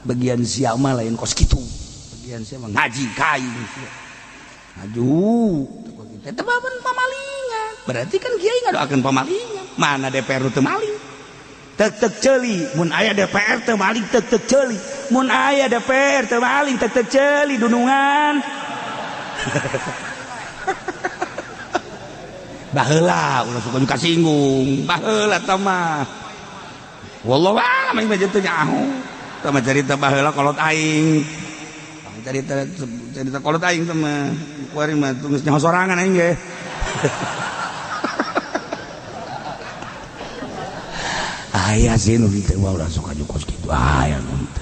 Bagian sia mah lain kos kitu. Bagian sia mah ngaji ka aing sia. Aduh, teh pamalingan. Berarti kan kiai ngadoakeun pamalingan. Mana DPR teu maling? Tek tek ceuli, mun aya DPR teu maling tek tek ceuli. Mun aya DPR teu maling tek tek ceuli dunungan. Baheula ulah suka juga singgung. Baheula tah mah. Wallahu a'lam, aing mah teu nyaho. Tah mah carita baheula kolot aing. Carita carita kolot aing teh mah. Kuari mah geus nyaho sorangan aing ge. Aya sih nu kitu mah, ulah suka kos kitu aya nu kitu.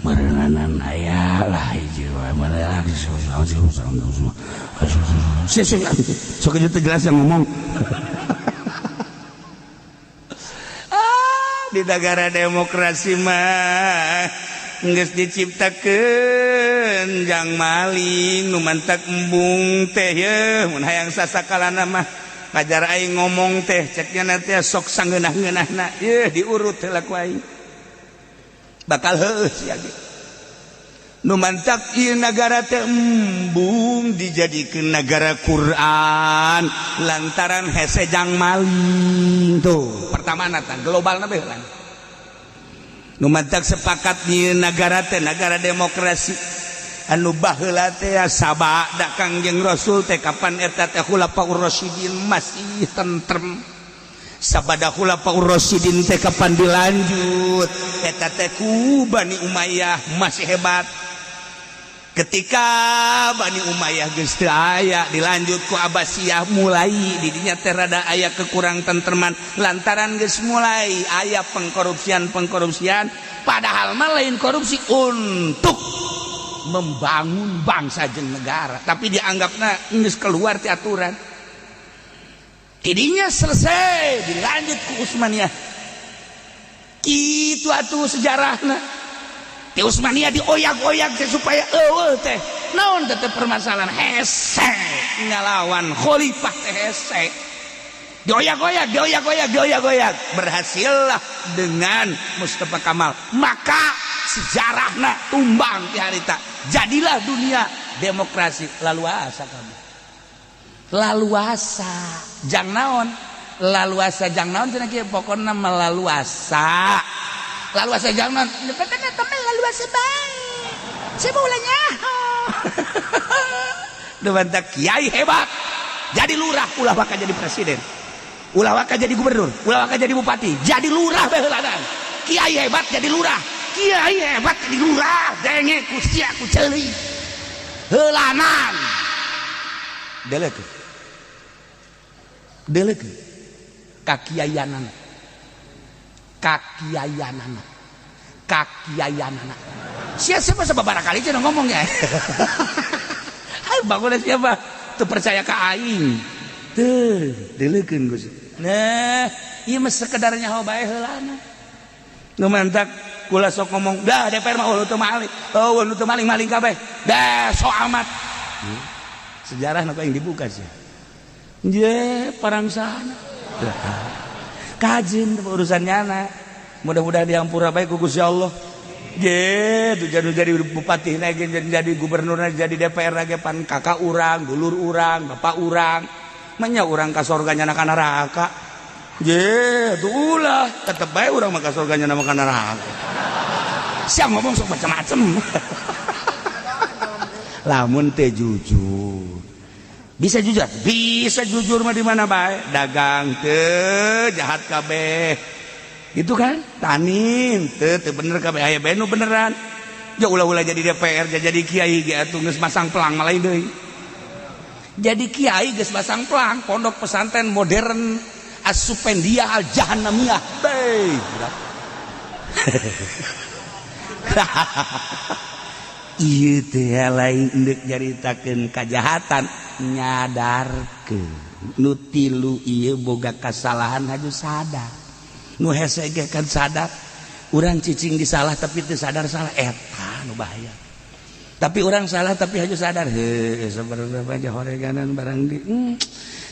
Meureunanan aya lah hiji wae meureun. Sok teu jelas yang ngomong. Ah, di negara demokrasi mah geus diciptakeun jang maling nu mantak embung teh ye mun hayang sasakalana mah ngajar aing ngomong teh ceknya nanti sok sangeunah-ngeunahna ye diurut heula ku aing bakal heueuh sia ge. Nu mantak ieu nagara teh embung dijadikeun nagara Quran lantaran hese jang maling tuh pertama natan globalna bae heula. Nu mantak sepakat ieu nagara teh nagara demokrasi anu baheula teh sabada Kangjeng Rasul teh kapan eta teh Khulafaur Rasyidin masih tentrem. Sabada Khulafaur Rasyidin teh kapan dilanjut eta teh ku Bani Umayyah masih hebat. Ketika Bani Umayyah geus teu aya, dilanjut ku Abbasiyah, mulai didinya teh rada aya kekurang tentreman lantaran geus mulai aya pengkorupsian-pengkorupsian, padahal mah lain korupsi untuk membangun bangsa jeung negara, tapi dianggapna geus keluar ti aturan. Tidinya selesai, dilanjut ku Utsmaniyah. Kitu atuh sejarahna. Ti Utsmaniyah dioyak-oyak teh supaya eueuh teh naon teh permasalahan, hese ngalawan khalifah teh, hese dioyak-oyak, dioyak-oyak, dioyak-oyak, berhasillah dengan Mustafa Kamal. Maka sejarahna tumbang ti harita, jadilah dunia demokrasi laluasa kamu laluasa jang naon, laluasa jang naon cenah kieu, pokona melaluasa, laluasa jang naon, temen laluasa bae, saya mau ulah nyaho. Mantak kiai hebat jadi lurah ulah bakal jadi presiden, ulah waka jadi gubernur, ulah waka jadi bupati, jadi lurah bae heulanan. Kiai hebat jadi lurah, kiai hebat jadi lurah, denge ku sia, ku ceuli heulanan. Delekeun, delekeun kakiaianana, kakiaianana, kakiaianana. Sia siapa sababaraha kali cenah ngomong ya. Ayo bangun, siapa teu percaya ka aing teu delekeun Gus. Nah, ieu mah sekedar nyaho bae heulana. Nu mantak kula sok ngomong, dah DPR mah oh teu maling. Oh, nu teu maling maling kabeh. Dah so amat. Sejarah nu yang dibuka sih. Je parang sana. Kajeun urusan nyana. Mudah-mudahan diampura bae ku Gusti Allah. Je, tuh jadi bupati lagi, jadi gubernur, jadi DPR lagi pan kakak urang, dulur urang, bapak urang. Manya urang ka sorga nyana ka neraka. Je, tuh ulah, tetep bae urang mah ka sorga nyana ka neraka. Siang ngomong sok macam-macam. Lamun teh jujur. Bisa jujur, bisa jujur mah di mana bae. Dagang teh jahat kabeh. Itu kan tanin teu teu bener kabeh, aya bae nu beneran. Ya ulah-ulah jadi DPR, jadi kiai ge atuh geus masang pelang mah lain deui. Jadi kiai geus masang pelang pondok pesantren modern As-Supendia Al Jahannamiyah. Bae. Ieu teh lain deuk nyaritakeun kajahatan, nyadarkeun nu tilu ieu boga kasalahan haju sadar. Nu hese ge kan sadar urang cicing di salah tapi teu sadar salah, eta nu bahaya. Tapi orang salah tapi haju sadar, heuh sabarna aja horeganan barang di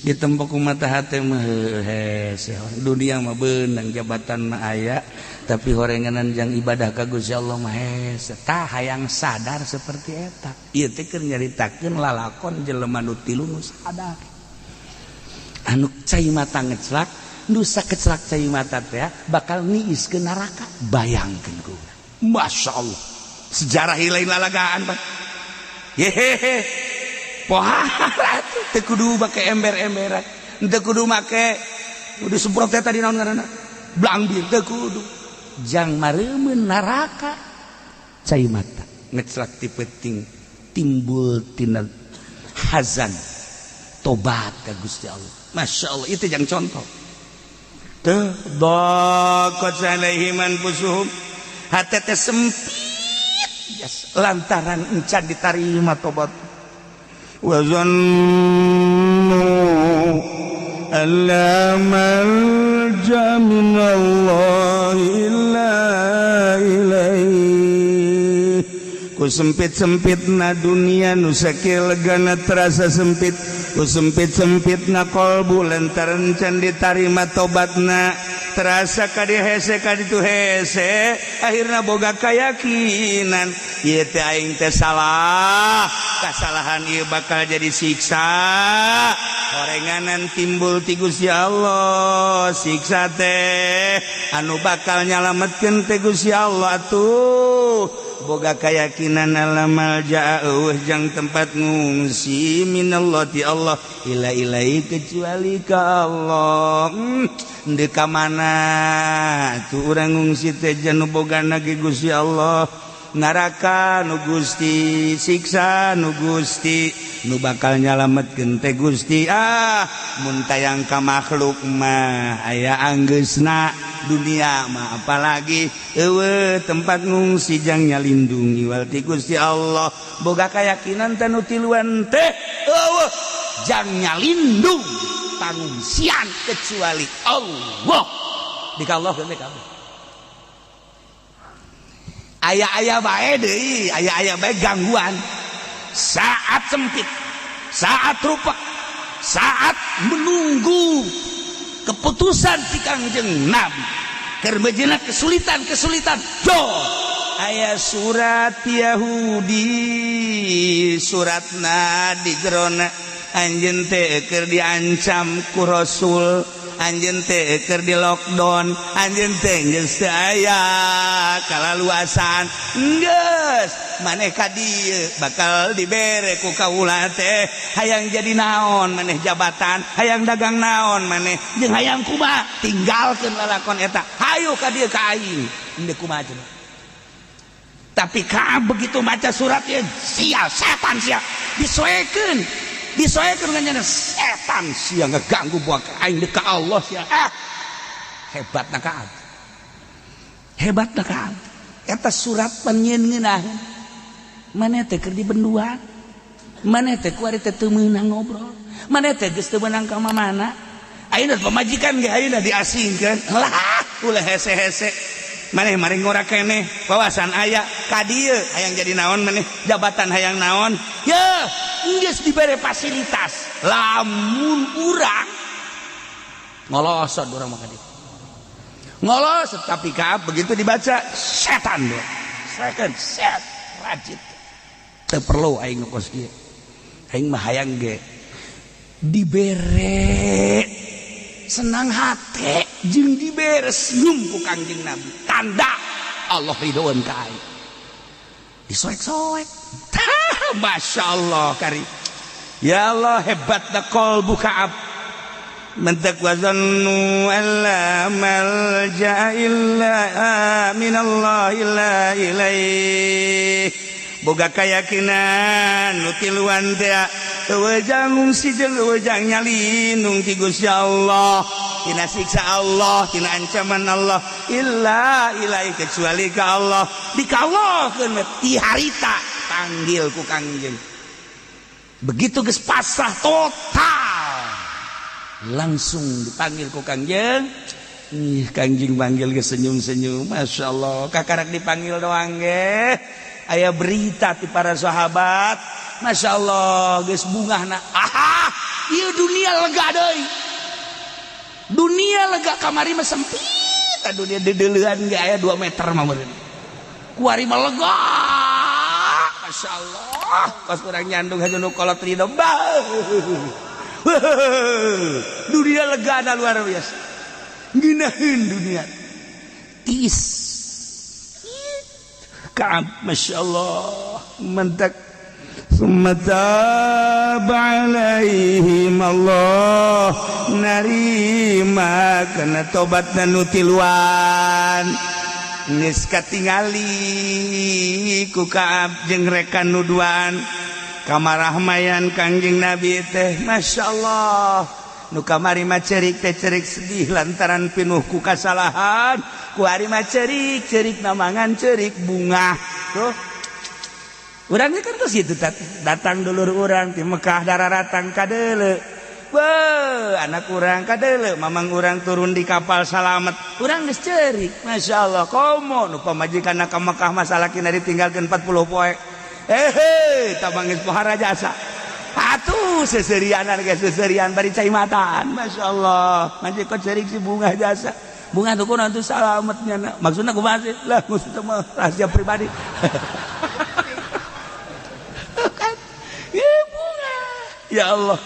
ditempok ku mata hate mah hese dunia mah beunang, jabatan mah aya, tapi horenganan jang ibadah ka Gusti Allah mah hese. Tah hayang sadar seperti eta. Ieu teh keur nyaritakeun lalakon jelema nu tilu nu sadar, anu cai mata ngeclak, nu sakeclak cai mata teh bakal niis ke neraka. Bayangkeun ku, Masya Allah, sejarah lain lalagaan Pak. Yehehe, pohara teu kudu make ember-emberan, teu kudu make kudu semprot teh tadi naon ngaranna, blangbir, teu kudu jang mareumeun neraka. Cai mata ngeclak ti peuting, timbul tina hazan, tobat ka Gusti Allah. Masya Allah, itu jang contoh tuh. Daqat alaihim anfusuhum, hate teh sempit yes, lantaran encan ditarima tobat. Wa zannu alla malja minallah illa ilaih. Ku sempit-sempit na dunia nu sakieu legana terasa sempit, ku sempit-sempit na kolbu lantaran can ditarima tobatna, terasa kadi hese kadi tu hese. Akhirna boga keyakinan, ieu teh aing teh salah, kasalahan ieu bakal jadi siksa, horenganan timbul ti Gusti Allah. Siksa teh anu bakal nyalametkeun teh Gusti Allah. Atuh boga keyakinan alla malja eueuh jang tempat ngungsi minallah ti Allah illa ilaihi kecuali ka Allah. Deuk ka mana tuh urang ngungsi teh? Janu bogana ge Gusti Allah. Neraka nu Gusti, siksa nu Gusti, nu bakal nyalametkeun teh Gusti. Ah, mun tayang ka makhluk mah aya anggeusna, dunia mah apalagi euweuh tempat ngungsi jang nyalindungi wal ti Gusti Allah. Boga keyakinan teh nu tiluan teh euweuh jang nyalindung pangungsian kecuali Allah. Di Allah kan kabeh aya-aya bae deui, aya-aya bae gangguan saat sempit, saat rupak, saat menunggu keputusan ti Kangjeng Nabi keur meujeuhna kesulitan-kesulitan. Jo aya surat Yahudi, suratna di jerona anjeun teh keur diancam ku Rasul, anjeun teh keur di lockdown, anjeun teh geus teu aya kalaluasan, geus maneh ka dieu bakal dibere ku kaula teh. Hayang jadi naon maneh jabatan, hayang dagang naon maneh, jeung hayang kumaha, tinggalkeun lalakon eta, hayu ka dieu ka aing. Henteu kumaha cenah. Tapi ka begitu maca suratnya, "Sia setan sia," disoekeun, disoekeun kan, "Setan sia, ngeganggu buah aing ka Allah sia." Ah, hebat na ka, hebat na ka. Eta surat panyeun ngeunaheun maneh teh keur dibenduan, maneh teh kuari teh teu meunang ngobrol, maneh teh geus teu meunang ka mana, ayeuna pamajikan ge ayeuna diasingkeun lah, ulah hese-hese maneh mari ngora keneh, wawasan aya ka dieu, hayang jadi naon maneh jabatan, hayang naon ya, geus dibere fasilitas. Lamun urang ngolosot, urang mah ka dieu ngolosot. Tapi ka begitu dibaca, "Setan doa setan set rajit, teu perlu aing kos kieu, aing mah hayang ge dibere senang hati jeung dibere senyum ku Kangjeng Nabi, tanda Allah ridhoan ka aing." Disoek-soek. Masya Allah kari, ya Allah, hebat da qalbu Ka'ab. Mentek wazannu alla malja illa minallah illa ilaih. Boga keyakinan nu tiluan teh euweuh jang ngungsi jeung euweuh jang nyalindung ti Gusti Allah, tina siksa Allah, tina ancaman Allah, illa ilaih, kecuali ka Allah. Dikallahkeun ti harita panggil ku Kangjeng. Begitu geus pasrah total, langsung dipanggil ku Kangjeng. Ih, Kangjeng panggil ge senyum-senyum, Masya Allah. Kakarak dipanggil doang ge aya berita ti para sahabat, Masya Allah, geus bungahna. Aha, ieu dunia lega deui, dunia lega. Kamari mah sempit dunia, dedeleuan ge aya 2 meter mah meureun, kuari mah lega, Masya Allah. Kos urang nyandung haja nu kolot ridho bah. Dunia lega na luar biasa, ngeunaheun dunia tis. Ka'ab, Masya Allah, mentak summa taba alaihim. Allah narima kana tobat nu tiluan. Geus katingali ku Ka'ab jeung rekan nu duaan kamarahmayan Kangjeng Nabi teh, Masya Allah. Nu kamari mah cerik teh cerik sedih lantaran pinuh ku kasalahan, ku ari mah cerik cerik namangan cerik bunga tuh. Urang kan terus gitu, datang dulur urang di Mekah, dararatang kadeule. Be, anak urang kadeule, mamang urang turun di kapal salamet, urang geus cerik, Masya Allah. Komo nu pamajikan ka Mekah, masalah kina ditinggalkeun 40 poe, eh tabang geus pohara jasa atuh, seserianan ge seserian bari cai mataan. Masya Allah, masih kok cerik si bunga jasa, bunga tuh kunaon tuh salametnya. Maksudnya kumaha sih lah? Maksudnya mah rahasia pribadi kan ya, bunga ya Allah.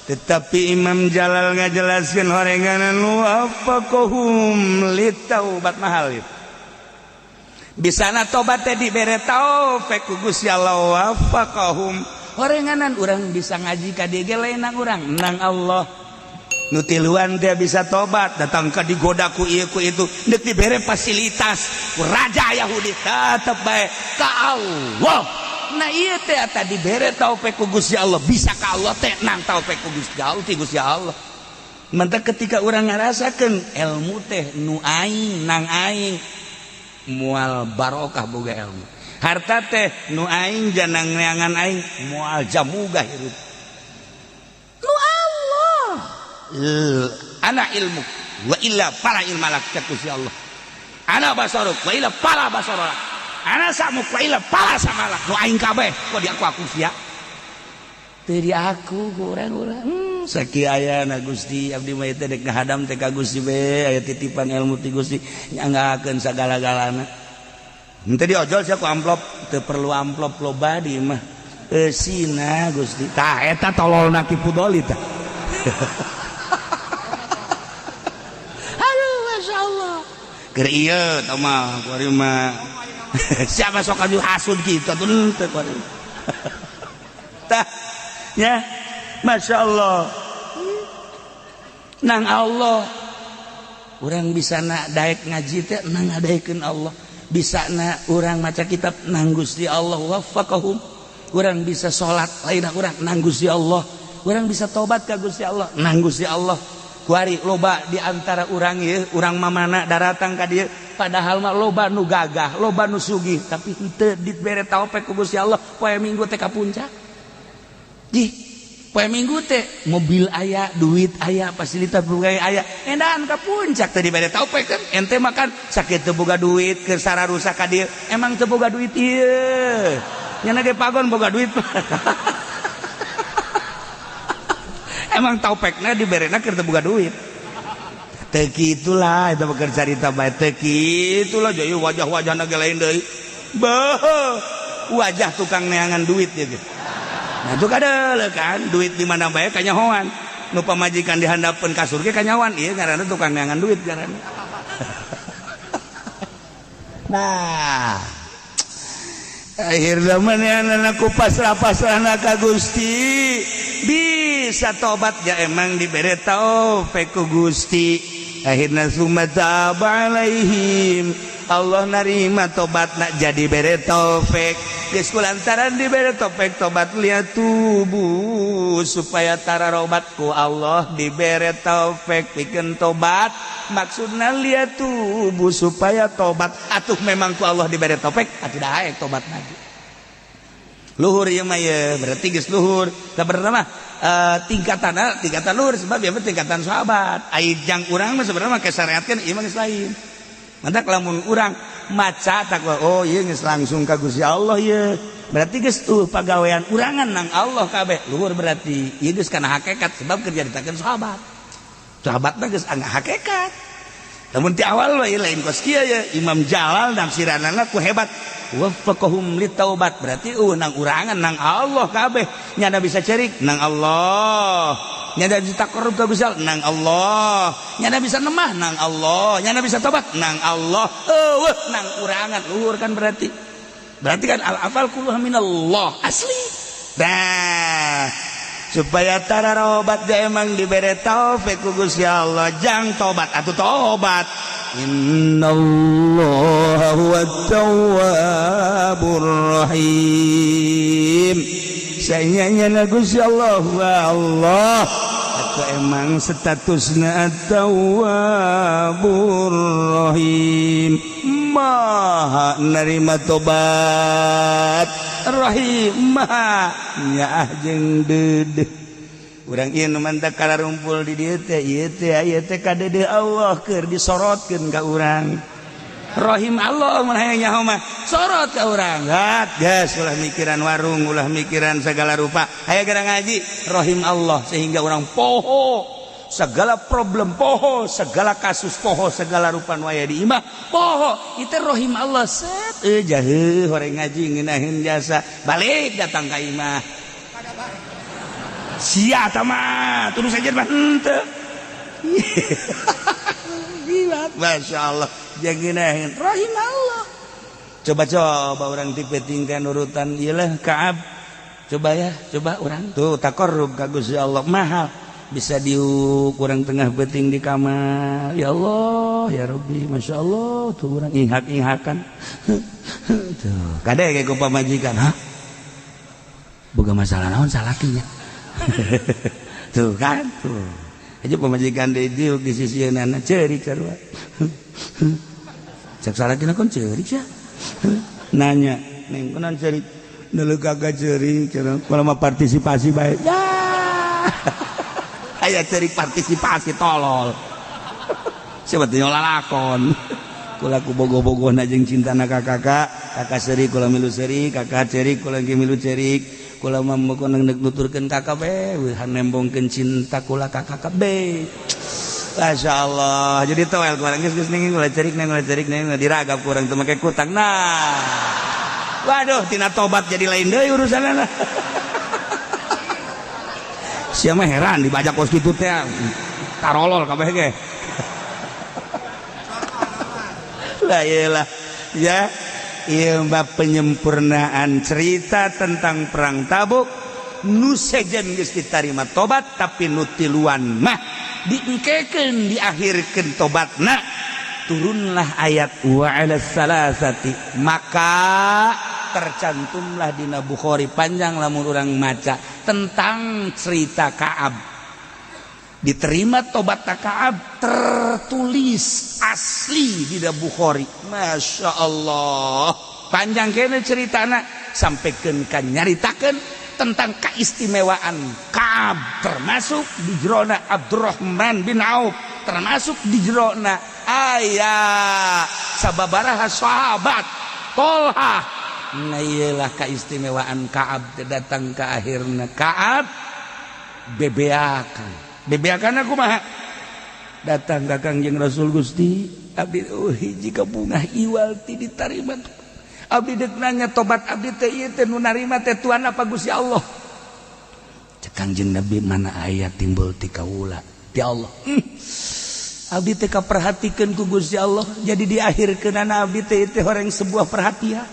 Tetapi Imam Jalal ngajelaskeun horenganan wafaqahum litaubat mahal itu. Bisana tobat teh dibere taufik ku Gusti Allah. Wafaqahum, horenganan urang bisa ngaji ka dieu ge lain nang urang, nang Allah. Nu tiluan dia bisa tobat, datang ka digoda ku ieu ku itu, deuk dibere fasilitas ku raja Yahudi tetep bae ka Allah. Nah ieu teh eta dibere taufik ku Gusti Allah, bisa ka Allah teh nang taufik ku Gusti Allah ti Gusti Allah. Mantap ketika urang ngarasakeun ilmu teh nu aing nang aing moal barokah boga ilmu. Harta teh nu aing janang neangan aing moal jamuga hirup. Nu Allah. Ana ilmu wa illa fala ilma lak cek Gusti Allah. Ana basaruk wa illa fala basaralak. Ana samuk wa illa fala samalak. Nu aing kabeh kok di aku sia. Teu di aku ku urang-urang. Sakieu ayana Gusti abdi mah teh dek ngahadam teh ka Gusti be aya titipan ilmu ti Gusti nyanggakeun sagala-galana. Henteu diojol sia ku amplop, teu perlu amplop loba di mah. Eusina Gusti. Tah eta tololna Ki Fudoli tah. Aduh masyaallah. Keur ieu tah mah kuari mah. Siapa sok aju hasud kitu atuh henteu kuari. Tah ya. Masya Allah nang Allah orang bisa nak daek ngaji teh nang ngadaekeun Allah, bisa na urang maca kitab nang Gusti Allah waffaqahum, urang bisa salat lain urang nang Gusti Allah, urang bisa tobat ka Gusti Allah nang Gusti Allah. Kuari loba di antara urang ieu urang mamana daratang ka dieu padahal mah loba nu gagah, loba nu sugih, tapi henteu dibere taufik ku Gusti Allah poe Minggu teh ka puncak. Jih poe Minggu teh mobil aya, duit aya, fasilitas berbagai aya, endaan ka puncak teh dibere taufik kan ente makan sakit teu boga duit keur sararusak ka dieu, emang teu boga duit ieu nya ge pagon boga duit. Emang taufekna diberena keur teu boga duit. Teu kitulah eta keur carita bae teu kitulah jadi wajah-wajahna ge lain deui. Beuh, wajah tukang neangan duit ieu. Nah itu kadele kan duit di mana bae kanyahoan. Nu pamajikan dihandapeun kasur ge kanyahoan ieu ngaranna tukang neangan duit ngaranna. Nah, akhirna manehna ku pasrah-pasrahna ka Gusti bisa tobat ya emang dibere taufik ku Gusti. Akhirna summa taba alaihim, Allah narima tobatna jadi bere taufik. Geus kulantaran dibere taufik tobat liat tubuh supaya tararobat ku Allah dibere taufik pikeun tobat, maksudna liat tubuh supaya tobat. Atuh memang ku Allah dibere taufik atuh daek tobat lagi. Luhur ieu mah ye, berarti geus luhur. Sabenerna mah tingkatan tingkatan luhur sebab ieu mah tingkatan sahabat. Ai jang urang mah sebenarnya mah syariatkeun ieu mah geus lain. Mantak lamun urang maca takwa oh ieu geus langsung ka Gusti Allah ieu. Berarti geus tuh pagawean urangan nang Allah kabeh. Luhur berarti ieu geus kana hakikat sebab keur caritakeun sahabat. Sahabatna geus angga hakikat. Lamun ti awal we lain kos kieu ye Imam Jalal nafsiranana ku hebat. Waffaqahum litaubat berarti nang urangan nang Allah kabeh. Nyada bisa cerik nang Allah. Nyada bisa taqarrub ka Gusti Allah nang Allah. Nyada bisa nemah nang Allah. Nyada bisa tobat nang Allah. Eueuh nang urangan luhur kan berarti. Berarti kan al afal kulluha minallah asli. Nah, supaya tararobat dia emang dibere taufik ku Gusti Allah jang tobat atuh tobat. Innallaha huwat tawwabur rahim. Sayanya Gusti Allah wa Allah atau emang statusna at-tawwabur rahim, maha nerima tobat, rahim maha nyaah jeung deudeuh. Urang ieu nu mantak kalarumpul di dieu teh ieu teh ieu teh kadeudeuh Allah keur disorotkeun ka urang. Rahim Allah mun hayang nyaho mah sorot ka urang. Hat geus ulah mikiran warung, ulah mikiran segala rupa. Aya gara ngaji rahim Allah sehingga urang poho segala problem, poho segala kasus, poho segala rupa nu aya di imah, poho itu rahim Allah. Set jaheuh horeng ngaji ngeunaheun jasa balik datang ka imah. Sia tama terus aja mah henteu. Masya Allah jangan rahim Allah. Coba-coba orang tipe tingkat urutan iyalah Kaab. Coba ya, coba orang tuh taqarrub ka Gusti Allah mahal. Bisa diuk kurang tengah beting di kamar. Ya Allah, ya Rabbi, Masya Allah, tuh orang inghak-inghakan. Tuh, kade kayak ku pamajikan, hah? Boga masalah naon salakinya? Tuh kan, tuh. Aja pamajikan deui diuk di sisi nana ceurik sarua. Cek salakina, kon ceurik sia. Nanya, neng, kunaon ceurik? Neuleuh kagak ceurik, cenah. Kalau mah partisipasi bae. Ya. Aya ceurik partisipasi, tolol. Sebetulnya lalakon. Kula ku bogoh-bogohna jeung cintana ka kakak, kakak seurik kula milu seurik, kakak ceurik kula ge milu ceurik. Kula mah mun deuk nuturkeun kakak be, nembongkeun cinta kula ka kakak be. Masya Allah, jadi toel kurang, geus geus ning ulah ceurik, neng, ulah ceurik, neng, diragap kurang teu make kutang. Nah. Waduh, tina tobat jadi lain deui urusanna. Sia mah heran dibajak kos kitu teh. Tarolol kabeh ge. Lah iyalah ya, iya mbak, penyempurnaan cerita tentang perang Tabuk nu sejen geus ditarima tobat, tapi nu tiluan mah diengkekeun, diakhirkeun tobatna, turunlah ayat wa ala salasati. Maka tercantumlah dina Bukhari, panjang lamun urang maca tentang cerita Kaab diterima tobat Kaab, tertulis asli di Bukhari. Masya Allah, panjang kene ceritana sampai kan nyaritakan tentang keistimewaan Kaab, termasuk di jerona Abdurrahman bin Auf, termasuk di jerona aya sababaraha sahabat, Tolhah. Nah, iyalah keistimewaan Kaab, datang ke akhirnya Kaab bebeakan. Bebeakan aku mah datang ke Kangjeng Rasul, "Gusti, abdi, oh, hiji bungah iwal ti ditarima. Abdi dek nanya, tobat abdi teh ieu teh nu narima teh Tuhan apa Gusti Allah?" Cek Kangjeng Nabi, "Mana aya timbul ti kaula ti Allah." Abdi teh kaperhatikeun ku Gusti Allah, jadi di akhir kenana abdi teh teh orang sebuah perhatian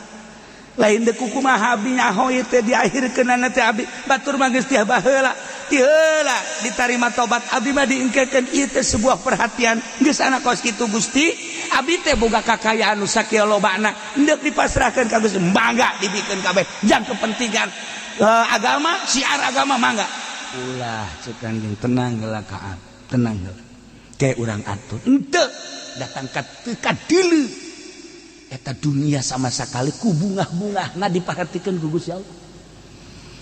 lain dek kumaha. Abdi nyaho ieu teh di akhir kenana teh abdi batur mah geus ti baheula, ti heula ditarima tobat abdi mah diengkekeun. Ieu teh sebuah perhatian geus anak kos kitu. Gusti, abdi teh boga kakayaan nu sakieu lobana, endek dipasrahkeun ka Gusti, mangga dibikeun kabeh jang kepentingan agama, siar agama, mangga." "Ulah," cek Kangjeng, "tenang heula Kaab, tenang heula, kayak urang atur." Henteu, datang ka teu kadeuleu eta dunia sama sekali, ku bungah-bungahna diperhatikan ku Gusti Allah,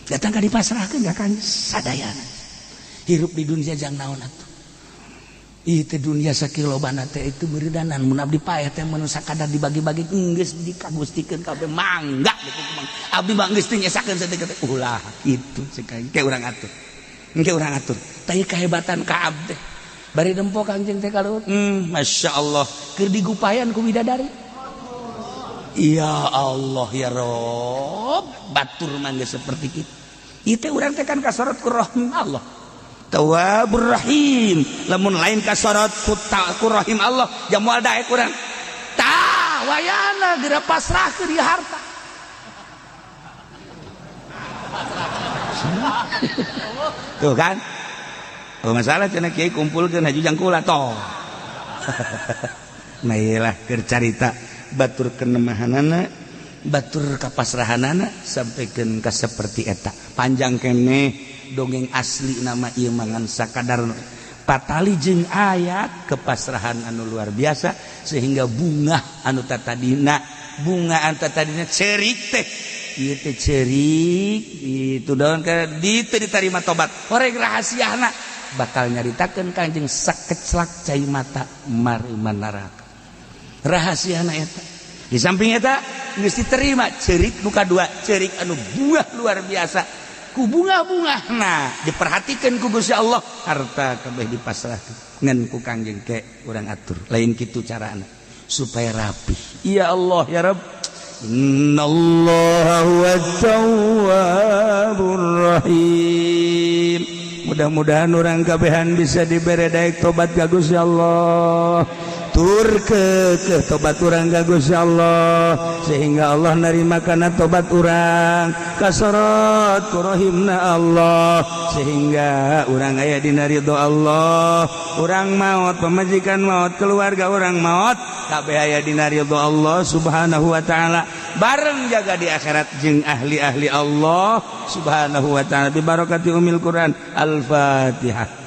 datang ka dipasrahkeun ka Kangjeng sadayana. Hirup di dunia jang naon atuh? Itu dunia sakieu lobana teh itu beuridanan mun abdi paeh teh mun sakadar dibagi-bagi geus dikagustikeun kabeh, mangga. Abdi mah geus teu nyesakeun saeutik. Ulah kitu, cek kayak urang atur, engke urang atur. Tapi kehebatan Kaab teh bari nempo Kangjeng teh kaluhur, Masya Allah, keur digupayan ku bidadari. Ya Allah, ya Rob, batur mah geus seperti kitu. Itu urang teh kan kasorot ku rahim Allah, Tawwabur Rahim. Lamun lain kasorot ku, ku rahim Allah, jamual daek urang. Tah, wayana geura pasrahkeun ieu harta. Tuh kan. Oh, masalah cenah kiai kumpulkeun haju jang kula toh. Nah, iyalah keur carita batur kenemahanana, batur kapasrahanana sampaikan ka seperti eta. Panjang kene dongeng asli nama ieu mangan sakadar patali jeung ayat kepasrahan anu luar biasa, sehingga bunga anu tatadina, bunga anu tatadina cerik teh ieu teh cerik itu daun ke di teu diterima tobat. Horeng rahasiana bakal nyaritakeun Kanjeng, sakeclak cai mata mareuman neraka rahasiana eta. Di samping eta geus diterima cerik nu kadua, cerik anu buah luar biasa, ku bunga-bunga. Nah, diperhatikan ku Gusti Allah, harta kabeh dipasrahkeun ngan ku Kangjeng, ke urang atur, lain kitu carana supaya rapi. Ya Allah, ya Rabb. Innallaha huwa tawwabur rahim. Mudah-mudahan orang kabehan bisa dibere daek tobat ka Gusti Allah. Tur ke tobat urang ka Gusti Allah, sehingga Allah nerima kana tobat urang, kasorot ku rohimna Allah, sehingga urang aya dina ridho Allah. Urang maut, pamajikan maut, keluarga urang maut, kabeh aya dina ridho Allah Subhanahu wa Ta'ala, bareng jaga di akhirat jeung ahli-ahli Allah Subhanahu wa Ta'ala, bi barakati umil Quran. Al-Fatihah.